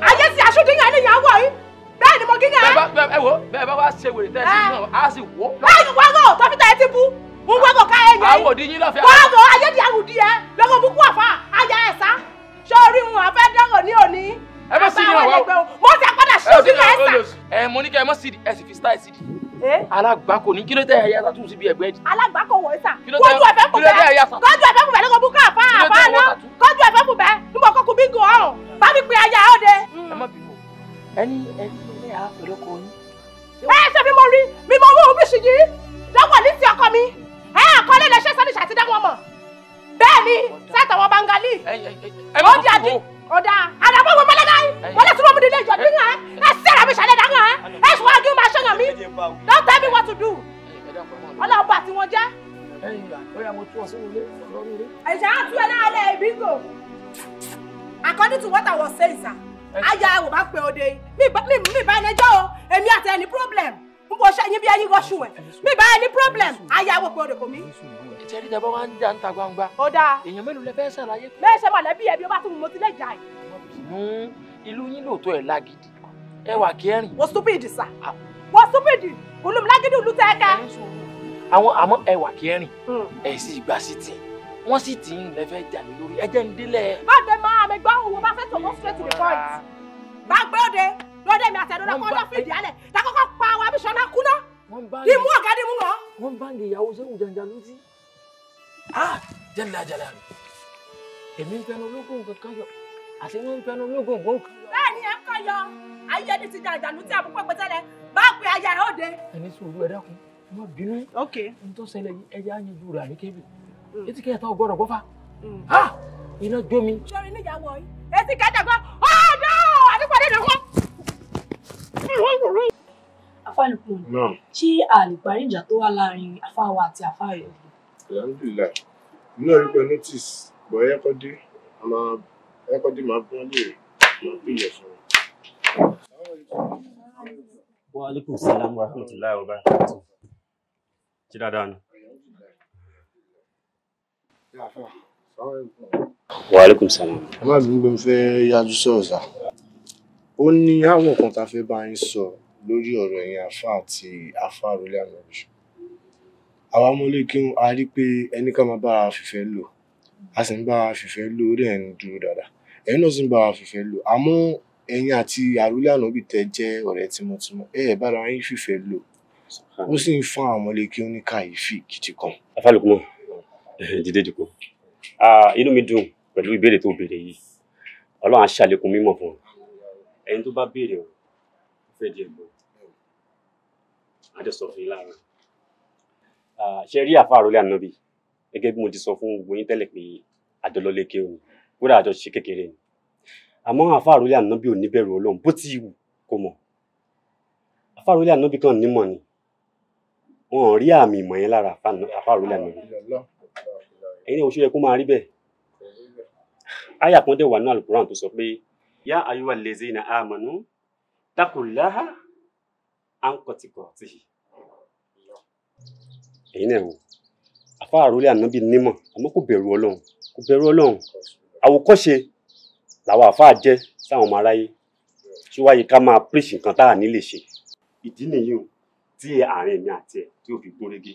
Ayé ti aṣọ́dínyàn ní ìyàwó yìí. Bẹ́ẹ̀ ni mo gíga ẹ. Ẹ wo bẹ́ẹ̀ bá wá ṣe wèrè tẹ́ ẹ sí náà á sì wọ́. Báyìí wágò tọ́fíta ẹ ti bú. Ń wágò ká ẹ yẹn. Àwọn òdi yín lọ́fẹ̀ẹ́. Wágò ayé di àwùdí ẹ. Lọ́gọ̀ búkú àfa ayé ẹ̀ sá. Ṣé orí wọn àfẹ́ dánwò ní òní? Ẹ mọ sí ni àwa o. Mo ti àpàdà ṣọ́dínyàn ẹ sá. Ẹ mo ní kẹ́ ẹ mọ sí ẹ sì fi style sí di. Alágbàkọ ní kí ló tẹ ẹyà tàtú síbi ẹ̀gbẹ́ di. Alágbàkọ wọ̀ ẹ́ sà kójú ẹ̀fẹ́ kù bẹ́ẹ̀ kójú ẹ̀fẹ́ kù bẹ́ẹ̀ lọ́kọ̀ búkọ́ àfa àfa náà kójú ẹ̀fẹ́ kù bẹ́ẹ̀ níbo kókù bíngò ọ̀hún bá mi pe aya òde. Ẹ má bínú ẹni ẹni ẹlẹ́yà pẹ̀lú ọkọ yín. Ẹ ṣe mi mo rí mi mo mú bí ṣìyí lọ́wọ́ ní ti ọkọ mi ẹ àkọlé lè ṣe sọ́ni ṣàtidá wọn mọ̀ bẹ́ẹ̀ ni sẹ́tọ̀ wọn Bangali ó di àdí ọ̀dà àdàbọ̀ wọn mọ́lẹ́dá yìí wọ́n lè túbọ̀ mú nílé ìjọ dín hàn ẹ sí ẹ̀rọ mi ṣàlẹ̀ dá hàn ẹ sùn wájú máa ṣọyàn mi don't tell me what to do ọlọ́ọ̀bà tí wọ́n jẹ́. Ẹ̀ṣẹ̀ á tú ẹ náà lẹ̀ bingo according to what I was saying sir aya wò bá pe òde mi bá ẹni ẹjọ́ o èmi àti ẹni problem n bò ṣe yín bí ẹyin gọ́ṣù ẹ̀ mi bá ẹni problem aya wò pe òde kò mí. Ìtẹ́rí ìjàmbá wa ń jà ń ta gbangba. Ó dáa. Èèyàn mélòó lẹ fẹ́ ṣàlàyé. Bẹ́ẹ̀ ṣe mọ̀lẹ́bí ẹbí ó bá tún mú mo ti lè jà yìí. Ìlú yín lóòótọ́ ẹ̀ lágídí ẹ wà kẹrin. Wọ́n stupid sà wọ́n stupid olùmúlágídí ìlú tẹ́ẹ̀kẹ́. Àwọn àmọ́ ẹ wà kẹrin ẹ sì gbà sí tì wọ́n sì tì ń lẹ fẹ́ jà lé lórí ẹ jẹ́ ń délẹ̀. Má gbé máa mi gbọ́ òun bá fẹ́ tó go straight to the point. Bá gbé òde lóde mi àtẹ̀dọ́ lọ́kọ́ ọdọ́ fìdí alẹ̀ lákọ́kọ́ pa àwọn abiṣọ́lá kúná. Ìmú ọ̀gá ni mú wọn. Wọ́n bá ń gé ìyàwó sẹ́wọ̀n jàǹjà lójú. Jẹ́nìlá jàlá rẹ̀ èmi ń fẹnu ológun kankan yọ àti wọ́n ń fẹnu ológun kankan yọ. Bẹ́ẹ̀ ni ẹ ń kọ́ yọ ayé ní ti jàǹjà lùtí àbúkọ́ pẹ́tẹ́lẹ̀ bá pe aya ẹ̀ òde. Ẹni sùúrù ẹ dákun ẹ má bínú. N tó ṣẹlẹ̀ yìí ẹja yanjú rẹ̀ àní kébì etí kẹta ọgbọ́dọ̀ gbọ́fà iná jó mi. Sori níyàwó yìí etí kẹta gbọ́ ọ̀dọ́ àdúgbò rẹ̀ wọ́n. Afálùkù Naam. ṣé a lè parí ìjà tó wà láàrin àfáà wa àti àfáà rẹ̀? Alhamdulillah. Mo náà rí pé notice bọ̀ ẹ kọ́ dé, a máa ẹ kọ́ dé máa bọ́n lè máa pè yẹ fún un. Wa alaikum salam wa rahmatullahi wa barakatuh. Ṣé dáadáa ni? Wa alaikum salam. Ẹ má bínú pé mo fẹ́ yájú sọ̀rọ̀ sà. Ó ní àwọn kan tá a fẹ́ bá yín sọ lórí ọ̀rọ̀ ẹ̀yin àfáà àti àfáà Rólé Ànábì. Àwa ọmọlé kí a rí pé ẹni ká máa bá ara fìfẹ́ lò. A sì ń bá ara fìfẹ́ lò, ó dẹ̀ ń dúró dáadáa. Ẹ̀yin náà sì ń bá ara fìfẹ́ lò. Àmọ́ ẹ̀yin àti Àrólé Ànábì tẹ́ jẹ́ ọ̀rẹ́ tímọ́tímọ́, ẹ ẹ̀ bára yín fìfẹ́ lò. Ó sì ń fún àwọn ọmọlé kí ó ní kàyéfì gidi kan. Afálùkùmọ̀, dìde jòkó. Inú mi dùn pẹ̀lú ìbéèrè tó béèrè yìí. Ọlọ́run á ṣàlékún mímọ̀ fún ọ. Ẹni tó bá béèrè o, ó fẹ́ di ẹ̀gbọ́n. A jọ sọ fún yín láàárọ̀. Ṣé rí àfáà Àrólé Ànábì? Gẹ́gẹ́ bí mo ti sọ fún gbogbo yín tẹ́lẹ̀ pé àjọlọlé kéwù ni, kódà àjọ ṣe kékeré ni. Àmọ́ àfáà Àrólé Ànábì ò ní bẹ̀rù Ọlọ́run bó ti wù kó mọ̀. Àfáà Àrólé Ànábì kàn nímọ̀ ni. Wọn ò rí àmì ìmọ̀ yẹn lára àfáà Àrólé Ànábì. Ẹ̀yin náà oṣù yẹ kó máa rí bẹ́ẹ̀. Áyà kan dẹ̀ wà nínú Al-Qur'an tó sọ pé yá ayyuha allazina amanu taqullaha haqqa tuqatihi. Ẹ̀yin náà wò, àfáà Àrólé Ànábì nímọ̀ àmọ́ kò bẹ̀rù Ọlọ́run, kò bẹ̀rù Ọlọ́run. Àwòkọ́ṣe làwọn àfáà jẹ́ sáwọn ọmọ aráyé. Ṣé wáyé ká máa preach nǹkan tá à ní lè ṣe? Ìdí nìyí o tí àárín èmi àti ẹ̀ tí ò fi gún régé.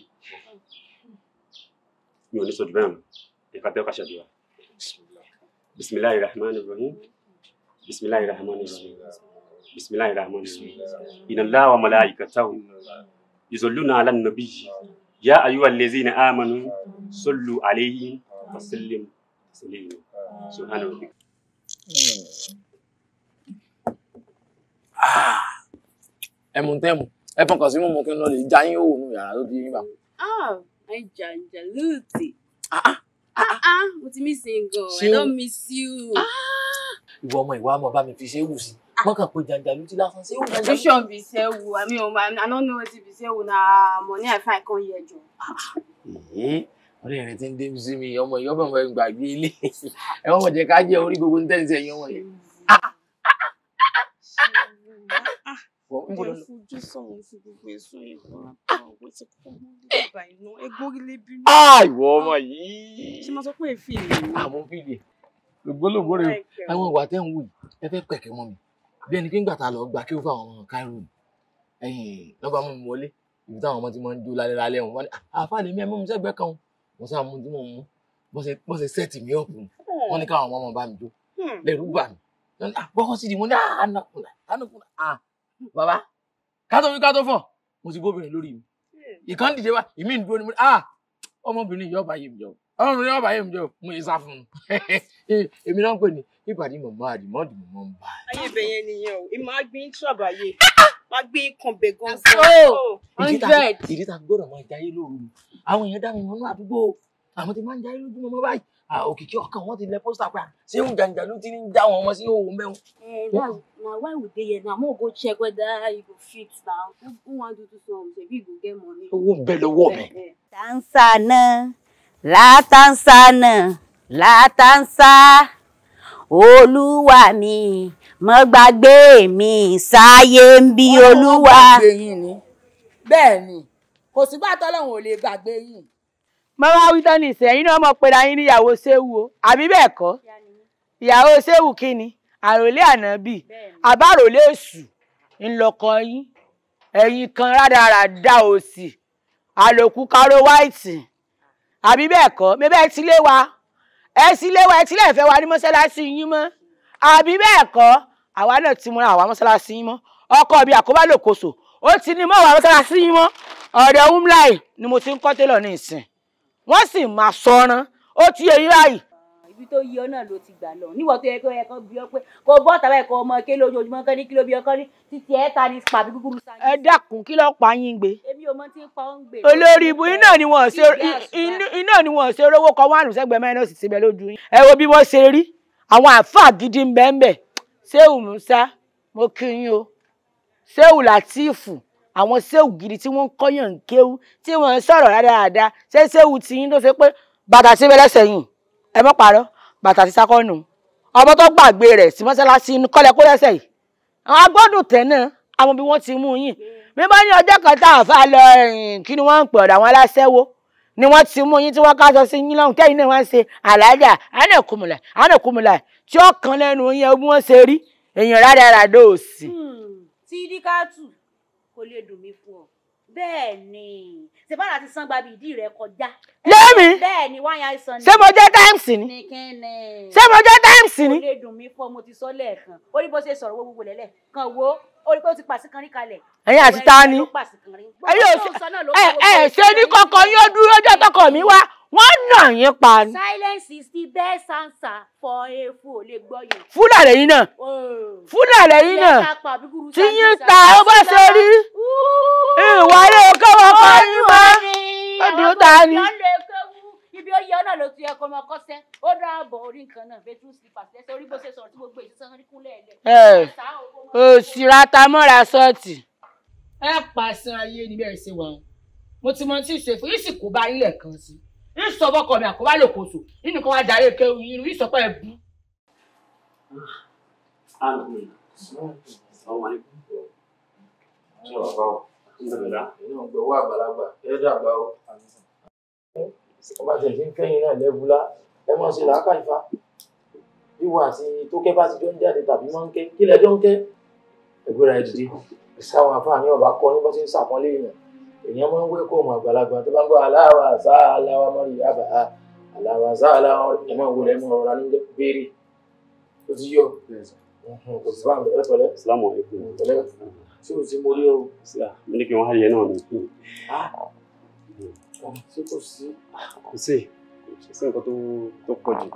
Mi ò ní sọ jù bẹ́ẹ̀ lọ. Ẹ̀ka tẹ́ ká ṣàdúrà. Bismillahir Rahmanir Rahim. Bismillahir Rahmanir Rahim. Bismillahir Rahmanir Rahim. Inna Allaha wa malaikatahu yusalluna 'alan nabiyyi. Ya ayyuhallazina amanu sallu 'alayhi wa sallimu taslima. Subhana rabbika. Ẹmu tẹ́mu, ẹ fọkàn sí mímu kí n lọ lè já yín òun yàrá tó ti yín bá. Ah, I janjaluti. Ah ah, mo ti miss yín gan. I don miss you. Ìwọ ọmọ ìwà ọmọ bá mi fi ṣe é wù sí. Wọ́n kàn pé janjaluti lásán ṣé ó janjaluti. Which one be sewu? I mean, I no know wetin be sewu na money I find come here jo. Ọ̀rẹ́ rẹ̀ ti ń dé sí mi, ọmọ ìyọ́ bẹ̀ mọ́ gbàgbé ilé. Ẹ wọ́n mọ̀ jẹ́ ká jẹ́ orí gbogbo ní tẹ́ǹsì ẹ̀yìn ọmọ yìí. Ẹ fojú sọ̀rọ̀ fún gbogbo èso ìwọ̀n àpò tí kò mú bàbá iná ẹgbórí lé bínú. Ìwọ ọmọ yìí. Ṣé máa sọ pé èéfì mi? Àmọ́ fìlì lògbólògbó rẹ o. Àwọn ìwà tẹ́ ń wù yìí, ẹ fẹ́ pẹ̀kẹ́ mọ́ mi. Bí ẹni pé ńgbà tá a lọ gbà kí ó fún àwọn ọmọ Cairo ni. Ẹ̀yìn lọ́ba mú mi wọlé, ibi táwọn ọmọ ti máa ń jó lálẹ́ lálẹ́ wọn. Wọ́n ní àáfàá lèmi ẹ mú mi sẹ́gbẹ́ kan. Mo sá mú tí mo mú. Bó ṣe sẹ́ẹ̀tì mi ọ̀pù. Wọ́n ní káwọn ọmọ bá mi jó. Lẹ́rù bà mí. Bọ́kọ́ sí di mo ní àánàkùnà àánàkùnà. Bàbá, ká tó wí ká tó fọ̀, mo ti gbóbìnrin lórí mi. Ìkan dìde wá, ìmí ń dúró ni mo ní, ọmọbìnrin yóò bá yé mi jọ. Ọmọbìnrin yóò bá yé mi jọ, mo yẹ sá fún un. Èmi náà ń pè ní ìpàdé mọ̀mọ́ àdìmọ́dì mọ̀mọ́ ń bá. Ayé ibẹ̀ yẹn nìyẹn o, èmi máa gbé ń tàbáyé, máa gbé ń kan bẹ̀ gan. Ìdí ta gbọ́dọ̀ máa jayé lóru ni. Àwọn èèyàn dá mi mọ́nú àdúgbò. Àwọn tí máa ń jayé lójúmọ́ mọ́ báyìí. Òkìkí ọkàn wọn ti lẹ pósítà pé ṣé ó Janjaluti ní já wọn ọmọ sí òun mẹ́wọ̀n. Na why we dey here now? Mo go check whether you go fit now. Who wan do this one? Shebi you go get money. Owó ń bẹ lọ́wọ́ mi. Tansana, látànsánà, látànsá, olúwa mi, má gbàgbé mi, sáyé ń bí olúwa. Ọlọ́run gbàgbé yín ni. Bẹ́ẹ̀ ni, kò sígbà tọ́lọ́run ò lè gbàgbé yín. Mọ́wá wí tán nìsín, ẹ̀yin náà mọ̀ pé ra yín níyàwó Ṣéwù o, àbí bẹ́ẹ̀ kọ́? Ìyàwó Ṣéwù kí ni? Àròlé Ànábì, àbáròlé èṣù, ńlọkọ yín, ẹ̀yin kan rádaràda òsì, àlòkù karo wáìtì, àbí bẹ́ẹ̀ kọ́? Mẹ́bẹ́ ẹ ti lé wa, ẹ ti lé wa, ẹ ti lè fẹ́ wa ní mọ́ṣáláṣí yín mọ́, àbí bẹ́ẹ̀ kọ́? Àwa náà ti múra àwa mọ́ṣáláṣí yín mọ́, ọkọ mi àkóbá lòkòsò, ó ti ní mọ́ àwa mọ́ṣáláṣí yín mọ́, ọ̀dọ̀ Umlai ni mo ti ń kọ́ télọ̀ ní ìsìn. Wọ́n sì máa sọ̀ràn ó ti yẹ yín báyìí. Ibi tó yí ọ náà ló ti gbà lọ níwọ̀n tó yẹ kó yẹ kó bí ọ pé kó bọ́ tàbí ẹ̀kọ́ ọmọ ké lójoojúmọ́ kán ní kí ló bí ọkọ ní títí ẹ̀ ta ni pàbí gúgúrú sáyé. Ẹ dákun kí ló pa yín gbé. Èmi ò mọ tí ń pa ọ́ ń gbé. Olórí ibu iná ni wọ́n ṣe iná ni wọ́n ṣe rówó kọ wánù sẹ́gbẹ̀ẹ́ mẹ́rin náà sì ti bẹ lójú yín. Ẹ wo bí wọ́n ṣe rí àwọn àáfàá gidi ń bẹ ń bẹ. Ṣéwù Musa mo kí yín o, Ṣéwù Látìfù Àwọn séwù gidi tí wọ́n ń kọ́yàn ń kéwú, tí wọ́n ń sọ̀rọ̀ dáadáa. Ṣé séwù tí yín tó ṣe pé bàtà sí bẹ́lẹ́sẹ̀ yìí, ẹ mọ́ parọ́, bàtà sí sákọ́nù. Ọmọ tó gbàgbé rẹ̀ sí mọ́sálásí kọ́lẹ̀ kó lẹ́sẹ̀ yìí. Àwọn agbọ́dùn tẹ̀ náà, àwọn bí wọ́n ti mú yín. Mi bá ní ọjọ́ kan tá a fà lọ kí ni wọ́n ń pè ọ̀dọ̀ àwọn aláṣẹ́wó ni wọ́n ti mú yín tí wọ́n káṣọ sí yín lọ́hùn tẹ́yìn náà wọ́n ń ṣe àlàájá ànàkùmùlà ànàkùmùlà tí ó kan lẹ́nu yín bí wọ́n ṣe rí èèyàn rádaràdó òsì. Tí díkàtù kò lè dùn mí fún ọ bẹ́ẹ̀ ni ṣèbára ti san gbabi ìdí rẹ kọjá. Lẹ́mi bẹ́ẹ̀ ni wáyà ìsàn ni. Ṣé mo jẹ́ Times ni? Ṣé mo jẹ́ Times ni? Kò lè dùn mí fún ọ, mo ti sọ lẹ́ẹ̀kan ó ní bó ṣe sọ̀rọ̀ gbogbo lẹ́lẹ̀ kan wo ó rí pé ó ti pàṣẹ kan rí kalẹ̀. Ẹ̀yin àti ta ni? Ẹ ṣe ní kọkọ yín ó dúró ọjọ́ tọkọ mi wá wọ́n nà yín pa ni. Silence is the best answer for a fool lè gbọ́ yẹn. Fúlà lẹ́yìn náà, fúlà lẹ́yìn náà, tí yín ta ó bá ṣe rí ìwà ilé kọ́wọ́ kọ́ yín mọ́ ó dúró ta ni. Ibi ó yẹ ọ́ náà ló ti ẹ̀kọ́ ọmọ kọ́sẹ́ ó dáàbọ̀ orí nǹkan náà bedroom slippers lẹ́sẹ̀ orí bó ṣe sọ̀rọ̀ tí gbogbo èyí sàn rí kúnlẹ̀ ẹ̀lẹ́. Ẹ òsìrà ta mọ́ra sọ́ọ̀tì. Ẹ pàṣẹ ayé ni bẹ́ẹ̀ ṣe wà ó, mo ti mọ tí ì ṣe fún yìí sì kó bá yín lẹ́ẹ̀kan sí i sọ fọkọ mi àkóbá lòkòsò nínú kan wá darí kéwù yín irú ìsọpọ ẹ bú. Gbowó àgbàlagbà ẹ dàgbà o. Ọba tẹ̀sí ń kẹ́yìn náà lẹ́bùlá ẹ mọ̀ sí làákà ifá. Wíwọ àti tókẹ́ bá ti jọ ń jáde tàbí máa ń kẹ́ kí lẹ́jọ́ ń kẹ́. Ẹgbẹ́ra ẹ dìde. Sáwọn afáàní ọba kọ ní bó ti ń sàpọ́nlé èèyàn. Èèyàn máa ń wẹ́kọ̀ ọmọ àgbàlagbà tó bá ń gbọ́ aláwa sá aláwa mọ́rí àbá aláwa sá aláwa ẹ̀ máa wọlé ẹ̀ máa rọra ní béèrè. Ó ti yọ. Kò sí báwọn ẹ pẹ̀lẹ́. Assalamu alaikum. Pẹ̀lẹ́. Ṣé o ti mórí o? Mo ní kí wọ́n á yẹ náà ni. Ṣé kò sí? Kò sí. Kò sí nǹkan tó pọ̀ jù.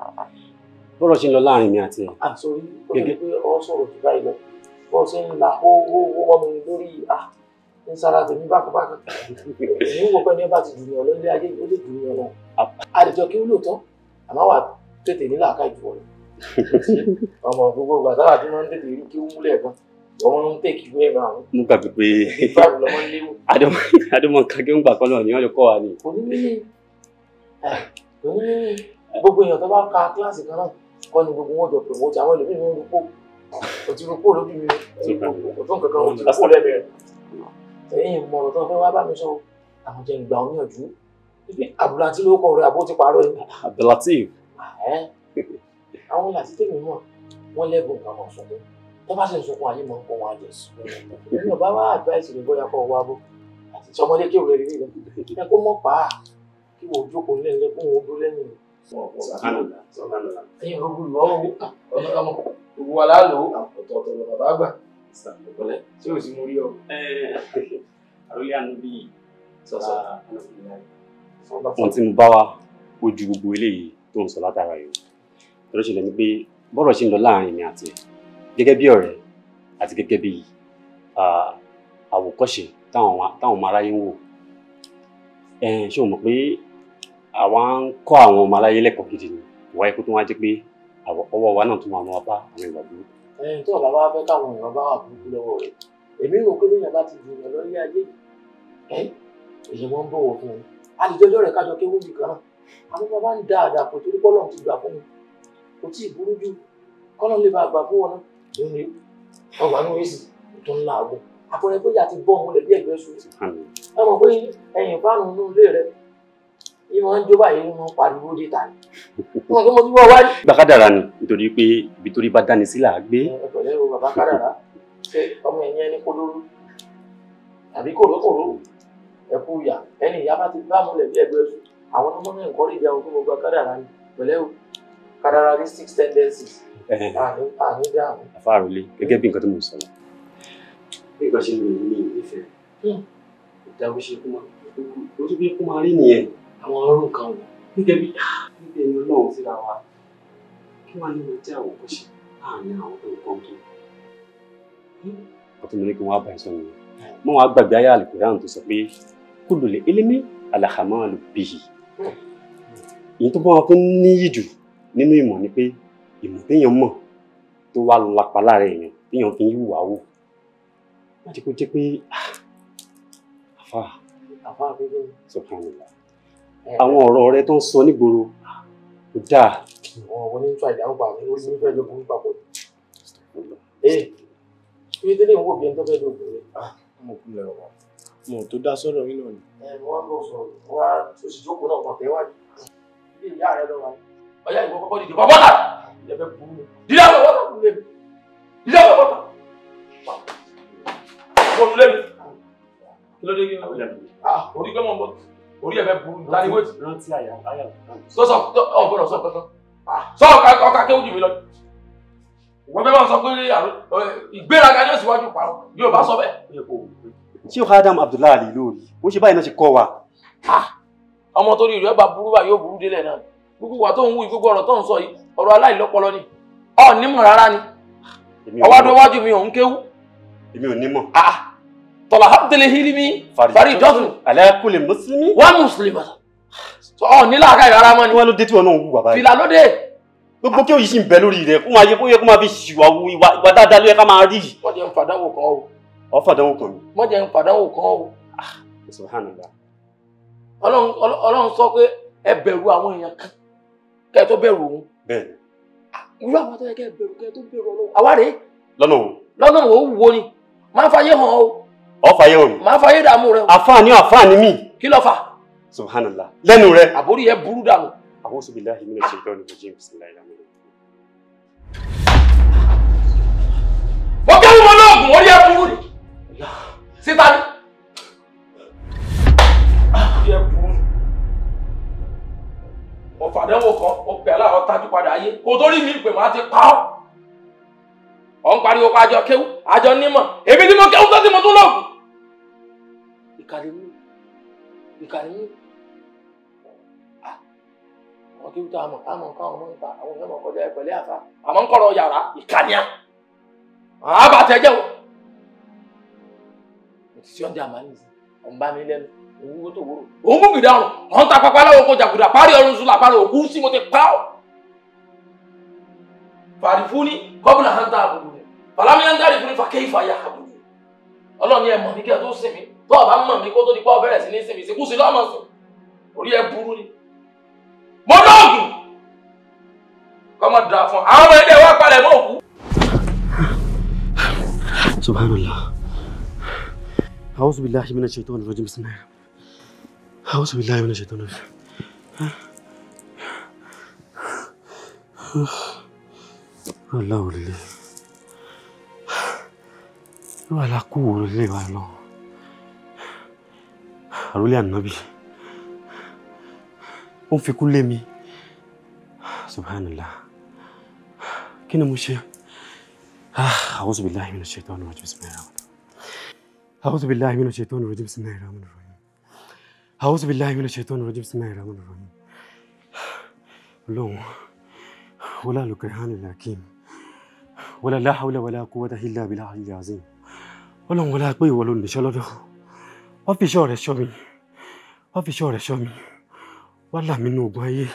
Bọ́rọ̀ ṣe ń lọ láàrin mi àti ẹ̀. Àsọ̀rí ó ti pé ọ sọ̀rọ̀ jù báyìí lọ. Bọ́ ṣe ń la hó hó hó mọ́ mi lórí ń sára tèmi bákanbákan. Èmi ń wò pé ní bá ti dùn yàn lọ ilé ayé ó lè dùn yàn lọ. Àdìjọ kí ó lóòótọ́, àmọ́ wà tètè ní làákà jù ọ lọ. Ọmọ gbogbo ìgbà táwa tí wọ́n ń tètè rí kí ó múlẹ̀ gan. Wọ́n ń tèkì ìwé ẹ̀ máa ń. Mo gbàgbé pé Adémọ̀ kàgé ń gbà kan náà ni wọ́n lè kọ́ wa ni. Kò ní mímí gbogbo èèyàn tó bá ka kíláàsì kan náà kọ́ ni gbogbo wọn jọ pé wọ́n ti àwọn ẹlòmíì ń rúpó. Kò ti rúpó lójú mi, kò tó nǹkan kan, kò ti rúpó lẹ́mẹ̀rẹ̀. Ẹ̀yin ìmọ̀ràn tó fẹ́ wá bá mi sọ, àwọn jẹ́ ìgbà oníyànjú. Abdulateef ló kọ rẹ̀ àbó ti parọ́ yìí. Abdulateef. Àwọn làtí tèmi mọ̀, wọ́n lẹ́bùn nǹkan máa sunkún. Tó bá sì ń sunkún ayé máa ń kó wọn àjẹ sùn. Èmi ò bá wá advice rẹ̀ bóyá kọ́ wá bó. Àti sọmọdé kí òun rẹ̀ rí rẹ̀. Ẹ kó mọ̀ pa á kí wọ́n jókòó lẹ́yìn kó wọ́n dúró lẹ́yìn. Ẹ̀yin gbogbo ìwọ́ ọmọ gbogbo wa láàlú ọ̀tọ̀ọ̀tọ̀ lọ́nà bá gbà. Ìpínlẹ̀ tí ò sí mú rí ọ. Àròlé ànábì sọ̀sọ̀. Ohun tí mo bá wa ó ju gbogbo eléyìí tó ń sọ látara yìí. Tọ́lá ṣẹlẹ̀ ni pé bọ́rọ̀ ṣe ń lọ láàrin mi àti ẹ̀ gẹ́gẹ́ bí ọ̀rẹ́ àti gẹ́gẹ́ bí àwòkọ́ṣe táwọn ọmọ aráyé ń wò. Ṣé o mọ̀ pé àwa ń kọ́ àwọn ọmọ aráyé lẹ́kọ̀ọ́ gidi ni? Ìwà ikú tó wá jẹ́ pé ọwọ́ wa náà tún máa máa bá àwọn ìwà burúkú. Ẹni tó bàbá fẹ́ káwọn èèyàn bá wà burúkú lọ́wọ́ rẹ̀, èmi rò pé bóyá bá ti dùn yàn lórí ayé yìí, èyí wọ́n ń bọ̀wọ̀ fún un. Àlejòjọ́ rẹ̀ kájọ kéwú nìkan náà. Àwọn bàbá ń da àdàpọ̀ torí kọ́lọ́n ti gbà fún mi. Kò tí ì burú jù kọ́lọ́n lè bá gbà fún wọn náà. Lónìí ọgbà ní oríṣi tó ń làágùn. Àpẹẹrẹ bóyá ti bọ́ òun lẹ̀ bí ẹ̀gbẹ́ sùn. Ẹ mọ̀ pé ẹ̀yìn fáànù inú ilé rẹ̀ yìí máa ń jó báyìí máa ń pariwo dé ta ni. Mo mọ̀ pé mo ti bọ́ wáyé. Gbàkádàrà ni nítorí pé ibi tó rí bá dání sí là á gbé. Ẹ pẹ̀lẹ́ o bàbá kádàrà, ṣé ọmọ ẹ̀yìn ẹni kólóró tàbí kòrókòró ẹ kú ìyà ẹni ìyá bá ti bá múlẹ̀ bí ẹ̀gbẹ́ sùn. Àwọn ọmọ náà ń kọ́rí ìjẹun tó mo gba kádàrà ni. Pẹ̀lẹ́ o, kádàràristic tendencies. Àní dáhùn. Àfáàrólé gẹ́gẹ́ bí nǹkan tó mò ń sọ lọ. Bí nǹkan ṣe ń lò ní ìfẹ́, kò dá bó ṣe kó máa ó tún bí kó máa rí nìyẹn. Àwọn ọrùn kan wò. Gẹ́gẹ́ bí níbi ẹni Ọlọ́run síra wa, kí wàá ní mo jẹ́ àwòkọ́ṣe láàrin àwọn tó ń kọ́ kí. Ọtún mo ní kí wọ́n á bá ẹ sọ nìyẹn. Mo wàá gbàgbé ayé Al-Qur'an tó sọ pé kullu ilmi al-amalu bihi. Ìyẹn tó bá wọn fún níyì jù nínú ìmọ̀ ni pé ìmọ̀ téèyàn mọ̀ tó wá lápá lára èèyàn téèyàn fi ń hùwà wò. Má jẹ́ kó jẹ́ pé Àfà. Àfà kékeré. Subhanallah. Àwọn ọ̀rọ̀ rẹ tó ń sọ nígboro kò dáa. Àwọn ọmọ ní ń tún àìdáhùn pa mi, orí mi fẹ́ lọ burú papọ̀. Ee, kí délé ń wò bí ẹni tó fẹ́ lọ ògùn rẹ̀? Mo kú lẹ́rọ̀ wá. Mo tó dá sọ́rọ̀ yín náà ni. Ẹ mo wá ń bọ̀ sọ̀rọ̀, wá oṣù jókòó náà kàn tẹ́wájú. Ilé ìyá rẹ lọ wá. Ọyá ìwọ kọ́kọ́ dìde, bọ́ bọ́tà! Ilé fẹ́ burú mi. Dídá bọ̀ bọ́tà lé mi. Dídá bọ̀ bọ́tà. Bọ́ọ̀lù lé mi. Kí ló dé kí ló dé? Ah, orí gbẹ́mọ̀ bọ́. Orí ẹ̀ fẹ́ burú mi. Tani wéètì? Rántí àyà àyà. Sọ́sọ́ ọ̀ gbọ́dọ̀ sọ kankan. Sọ ọkà kéwù jù mí lọ. Wọ́n fẹ́ máa sọ pé ìgbéraga ní òsíwájú parọ́. Yóò bá sọ bẹ́ẹ̀. Ṣé o Adam Abdullahi Ali lórí? Ó ṣe báyìí náà ṣe kọ́ wa. Ọmọ tó rí ìrẹ́ bá burú bá yóò burú délẹ̀ náà. Gbogbo wa tó ń wú gbogbo ọ̀rọ̀ tó ń sọ yìí, ọ̀rọ̀ aláìlọ́pọlọ ni. Ọ̀ nímọ̀ rárá ni. Ọwọ́ adó wájú mi ò ń kéwú. Èmi ò nímọ̀. Tọ́lá Abdul Hilimi Fari Jọ́sùn. Ala kulli muslimi. Wọ́n mùsùlùmí. Ọ̀ ní làákàyè rárá mọ́ ni. Wọ́n ló dé tí wọn náà ń wú bàbá yìí. Fìlà ló dé. Gbogbo kí òyìn sì ń bẹ lórí rẹ kó máa yẹ kó yẹ kó máa fi ṣìwà wu ìwà dáadáa ló yẹ ká máa rí. Wọ́n jẹ́ ń fàdánwò kan o. Ọ fàdánwò kan mi. Wọ́n jẹ́ ń fàdánwò kan o. Subhanallah. Ọlọ́run sọ pé ẹ bẹ̀rù àwọn èèyàn kan kẹ́ ẹ tó bẹ̀rù òun. Bẹ́ẹ̀ni. Irú àwọn tó yẹ kẹ́ ẹ bẹ̀rù kẹ́ ẹ tó bẹ̀rù Ọlọ́run. Àwa rèé. Lọ́nà wo? Lọ́nà wo wo ni? Máa fàyè hàn o. Ọ fàyè hàn mi. Máa fàyè dààmú rẹ o. Àfáàní àfáàní mi. Kí ló fà? Subhanallah. Lẹ́nu rẹ. Àbórí yẹ burú dànù. A'udhu billahi minash shaitani rajim. Bismillahir rahmanir rahim. Mo kẹ́rù mọ́ lóògùn orí ẹ burú ni. Síta ni. Orí ẹ burú. Mo fàdánwò kan, mo pè aláàrọ̀ tájú padà ayé. Kò tó rí mi pè máa ti pa ọ́. Ọ̀ ń pariwo pa àjọ kéwú, àjọ nímọ̀. Èmi tí mo kéwú tó tí mo tún lóògùn. Ìkàlẹ̀ mi. Ìkàlẹ̀ mi. Àwọn kéwú tá a mọ̀, táwọn káwọn mọ̀ ń ta, àwọn èèyàn mọ̀ kọjá ẹ̀pẹ̀lẹ́ àfa. Àmọ́ ń kọ̀rọ̀ yàrá, ìkànnìá. Àbá tẹ jẹ́ o. Mo ti ṣe ọ́n di àmàlí sí, ọ̀ ń bá mi lẹ́nu, òun wúwo tó wúrò. Òun mú gìdá ọ̀run, ọ̀n ta pápá lọ́wọ́ kó jàgùdà, parí ọ̀run sùn làpárò òkú sí mo ti pa ọ́. Fàrífúní kọ́bùnà hàn tá àbùkù ni. Fàlámì ń dárí fún mi fàkẹ́ ìfàyà àbùkù. Ọlọ́run ni ẹ mọ̀ mí kí ẹ tó sìn mí. Tó o bá mọ̀ mí kó tó di pọ́ bẹ̀rẹ̀ sí ní sìn mí, sìnkú sí lọ́mọ sùn. Orí ẹ burú ni. Mo lóògùn. Kọ́mọ dà fún àwọn ọmọ ẹgbẹ́ wa palẹ̀ mọ́ òkú. Subhanallah. A'udhu billahi minash shaitani rajim. Bismillah. A'udhu billahi minash shaitani rajim. Allahu lele. Wala kú wo lele wa lọ. Àrólé Ànábì. Ó ń fi kú lé mi. Subhanallah. Kí ni mo ṣe? A'udhu billahi minash shaitani rajim. Bismillah. A'udhu billahi minash shaitani rajim. Bismillahir rahmanir rahim. A'udhu billahi minash shaitani rajim. Bismillahir rahmanir rahim. Ọlọ́run, wala al-Qur'anil hakim, wala la hawla wala quwwata illa billahil azim. Ọlọ́run wọlá pé ìwọ ló níṣọ́ lọ́dọ̀. Wá fi ìṣọ́ rẹ̀ ṣọ́ mi. Wá fi ìṣọ́ rẹ̀ ṣọ́ mi. Wá là mí nínú ogun ayé.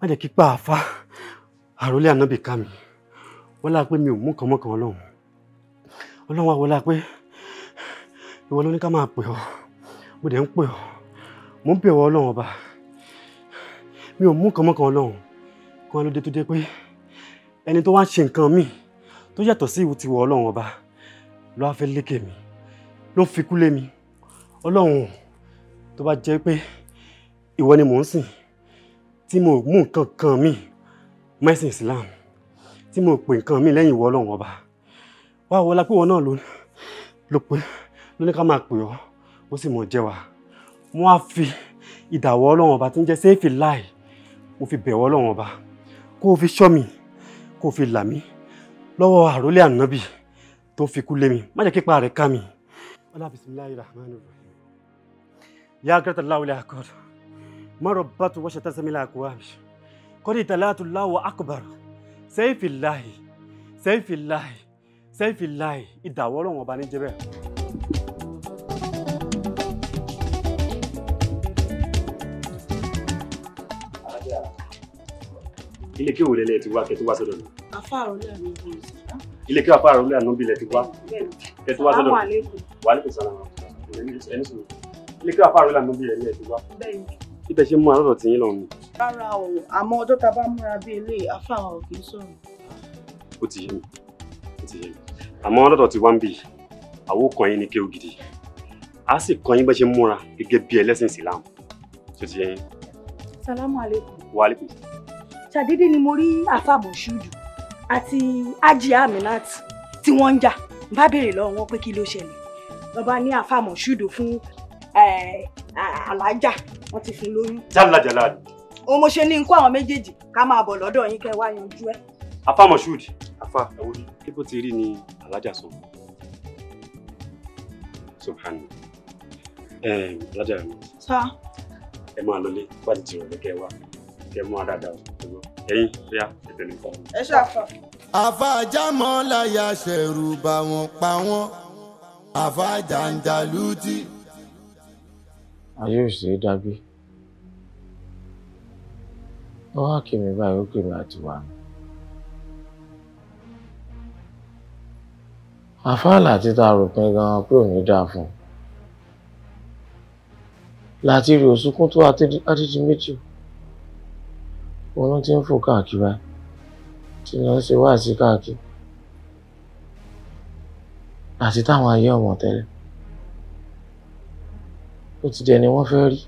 Má jẹ́ kí pa àfa àrólé Ànábì ká mi. Wọlá pé mi ò mú nǹkan mọ́kàn Ọlọ́run. Ọlọ́run wá wọlá pé ìwọ ló ní ká máa pè ọ́. Mo dẹ̀ ń pè ọ́. Mo ń pè ọ́ Ọlọ́run ọba. Mi ò mú nǹkan mọ́kàn Ọlọ́run. Kí wọ́n ló dé tó jẹ́ pé ẹni tó wá ń ṣe nǹkan míì tó yàtọ̀ sí ìwọ tiwọ Ọlọ́run ọba ló wá fẹ́ lékè mi, ló ń fikú lé mi. Ọlọ́run, tó bá jẹ́ pé ìwọ ni mò ń sìn, tí mo mú nǹkan kan míì mẹ́sìn Islam, tí mo pè nǹkan míì lẹ́yìn ìwọ Ọlọ́run ọba, wá wọlá pé ìwọ náà ló pé ló ní ká máa pè ọ́, ó sì mọ̀ jẹ́ wa. Mo wá fi ìdàwọ́ Ọlọ́run ọba tí ń jẹ́ sẹ́ẹ̀fì láì, mo fi bẹ̀wọ́ Ọlọ́run ọba kó o fi ṣọ́ mi, kó o fi là mí lọ́wọ́ àrólé Ànábì tó fi kú lé mi. Má jẹ́ kí ipa rẹ̀ ká mi. Ọlá bismillahir rahmanir rahim. Ya grata Allahu la akbar. Ma rabbatu wa shatasami la aqwam. Qad talatu Allahu akbar. Sayfillahi. Sayfillahi. Sayfillahi. Ìdàwọ́ Ọlọ́run ọba ní jẹ́ bẹ́ẹ̀. Ilé kí òwúrẹ́lẹ̀ ti wá kẹ́ tó wá sọ́dọ̀ mi. Àfá àrólé Ànábì. Ilé kí àfá àrólé Ànábì lẹ ti wá kẹ́ tó wá sọ́dọ̀ mi. Wa alaikum salam. Ẹni sùn. Ilé kí àfáà rẹ̀ lànà bí ẹ̀rí ẹ̀ ti wá. Ibẹ̀ ṣe mú àlọ́dọ̀ tí yín lọ ni. Rárá o, àmọ́ ọjọ́ tá a bá múra bí eléyìí, àfáà wa ò kì í sọ̀rọ̀. Ó ti yé mi, ó ti yé mi. Àmọ́ lọ́dọ̀ tí wá ń bì, àwo kan yín ní kéwú gidi. A sì kọ́ yín bẹ́ ṣe múra gẹ́gẹ́ bí ẹlẹ́sìn Ìsìlámù. Ṣé ti yé yín? Salamu alaikum. Wa alaikum. Ṣàdédé ni mo rí àfáà Mọ̀ṣúdù àti Ájì Aminat tí wọ́n ń jà. N bá béèrè lọ́wọ́ wọn pé kí ló ṣẹlẹ̀. Wọ́n bá ní àfáà Mọ̀ṣúdù fún alájà, wọ́n ti fún lóyún. Jálá jálá. Òun mo ṣe ní n kó àwọn méjèèjì ká máa bọ̀ lọ́dọ̀ yín kẹ́ wá yanjú ẹ̀. Àfáà Mọ̀ṣúdù, àfáà ẹ̀wọ̀n kí bó ti rí ni alájà sọ. Subhana. Alájà Aminat. Sá. Ẹ máa lọlé bá ti jìrọ̀ lẹ́kẹ́ wa kẹ́ mú àdáadáa o. Ẹ̀yin bóyá ẹ tẹ̀lé nǹkan. Ẹ ṣàfà. Àfàjámọ́láyà ṣẹ̀rù bà wọ́n pa wọ́n. Àfàjàǹjàlútì. Ayé ò ṣe é dágbé. Ó wá kí mi báyìí, ó kí mi àti wà mí. Àfáàlà títa ròpin gan-an pé ò ní dáa fún un. Láti rí òsùnkún tó adídí méjì. Òun ti ń fò káàkiri báyìí, tí lọ ń ṣe wáàsí káàkiri. Àti táwọn ayé ọmọ tẹ́lẹ̀. Ó ti dẹni wọ́n fẹ́ rí.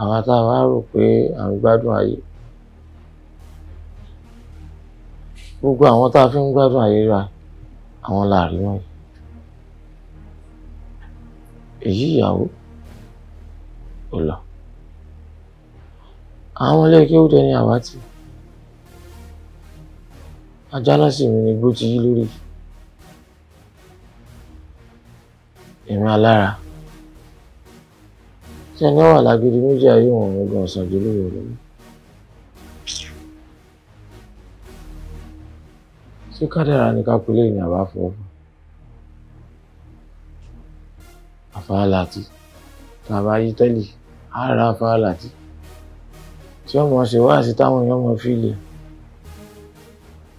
Àwa tá a wá rò pé à ń gbádùn ayé. Gbogbo àwọn tá a fi ń gbádùn ayé ra, àwọn là rí wọ̀nyí. Èyí ìyàwó ò lọ. Àwọn ilé kéwú dẹni àwátì. Ajá náà sì mi ni igbó ti yí lórí. Èmi alára. Tí ẹni wà lágídí méjì ayé wọn mi gan ọ̀sán jù lóore lọ́wọ́. Ṣé kádàrá ni ká pelé ní àbá fọwọ́ fún? Àfáà Láti. Tá a bá yí tẹ́lì, á ra àfáà Láti. Tí ọmọ ṣe wá sí táwọn èèyàn mọ fílì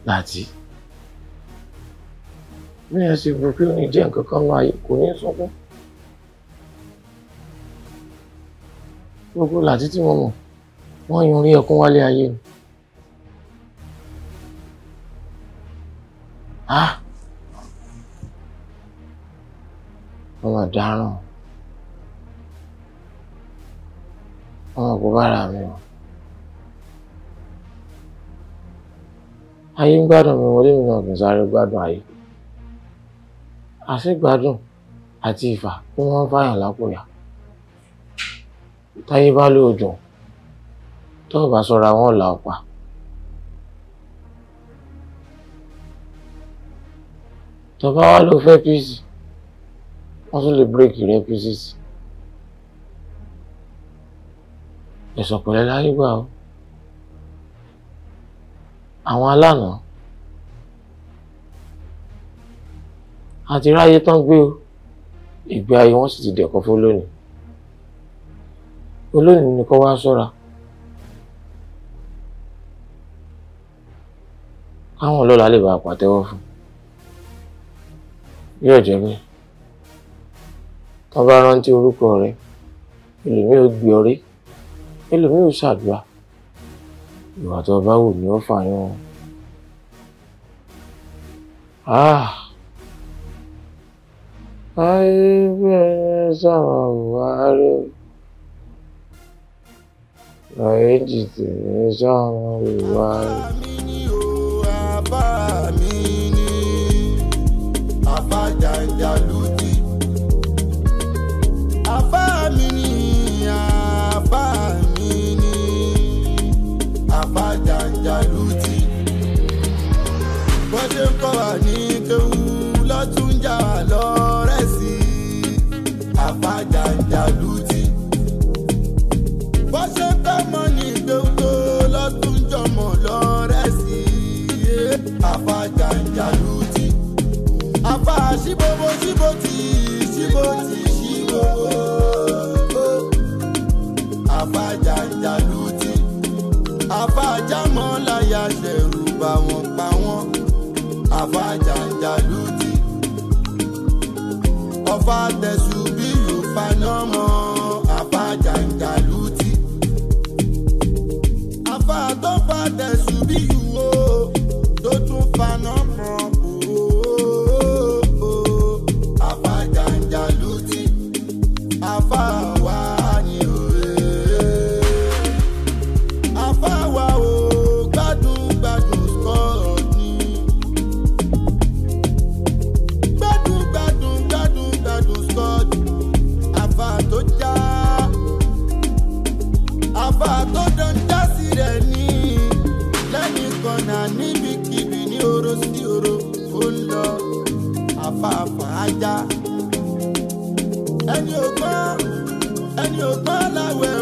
Láti. Bí ẹ ṣe bù kí ó ní jẹ́ nǹkan kan máa yẹ kò ní sunkún. Gbogbo Láti tí mo mọ̀, wọ́n yun orí ẹkún wálé ayé ni. Ah! Wọ́n máa dáràn. Wọ́n máa kó bára mi o. Ayé ń gbádùn mi wọlé mi náà kì í sáré gbádùn ayé. Àṣegbádùn àti ìfà kí wọ́n ń fàyàn lápò yá. Táyé bá lóòjọ́, tó o bá ṣọ́ra wọn là ọ́ pa. Tó bá wá ló fẹ́ píìsì, wọ́n tún lè bírèkì rẹ píìsì sí. Ẹ̀sọ̀ pẹ̀lẹ́ láyé gbà o. Àwọn alánà àti ráyé tán gbé o, ìgbé ayé wọn sì ti dẹ̀kọ́ fún lónìí. Olónìí ni kó wá ṣọ́ra. Káwọn ọlọ́lá lè bá a pàtẹ́wọ́ fún. Yóò jẹ́ bẹ́ẹ̀. Tán bá rántí orúkọ rẹ, ẹlòmíì ò gbé ọrí, ẹlòmíì ò ṣàdúrà. Ìwà tó bá wù ní ó fà yán. Ah! Ayé bẹ́ẹ̀ sáwọn Buhari. Ayé jìtì ní sáwọn Buhari. Àbá mi ni àfàjàǹjàlútì. Àbá mi ni àbá mi ni àfàjàǹjàlútì. Bọ́n ṣe ń kọ́ wa ní kéwú lọ́tún jà lọ́rẹ́ sí i. Àfàjàǹjàlútì. Bọ́n ṣe ń kọ́ mọ́ ní kéwú tó lọ́tún jọmọ lọ́rẹ́ sí i. Àfàjàǹjàlútì. Àfà ṣíbobo ṣíbotì ṣíbotì ṣíbobo. Àfàjàǹjàlútì. Àfàjàmọ́láyà ṣẹ̀rù bà wọ́n pa wọ́n. Àfàjàǹjàlútì. Ọ̀fà tẹ̀sù bí yóò faná mọ́ àfa jàǹjàlútì. Àfa tó fa tẹ̀sù bí yòó tó tún faná mọ́ ooo. Àfa jàǹjàlútì. Àfa wa ni òye. Àfa wa o gbádùn gbádùn sọ̀rọ̀ ni. Gbádùn gbádùn gbádùn gbádùn sọ̀rọ̀. Àfa tó já. Àfa tó dán já sí rẹ̀ ní. Lẹ́yìn kọ̀nà níbikíbi ní oró sí oró ó ń lọ. Àfa fàájà. Ẹni ò gbọ́n ẹni ò gbọ́n láwẹ̀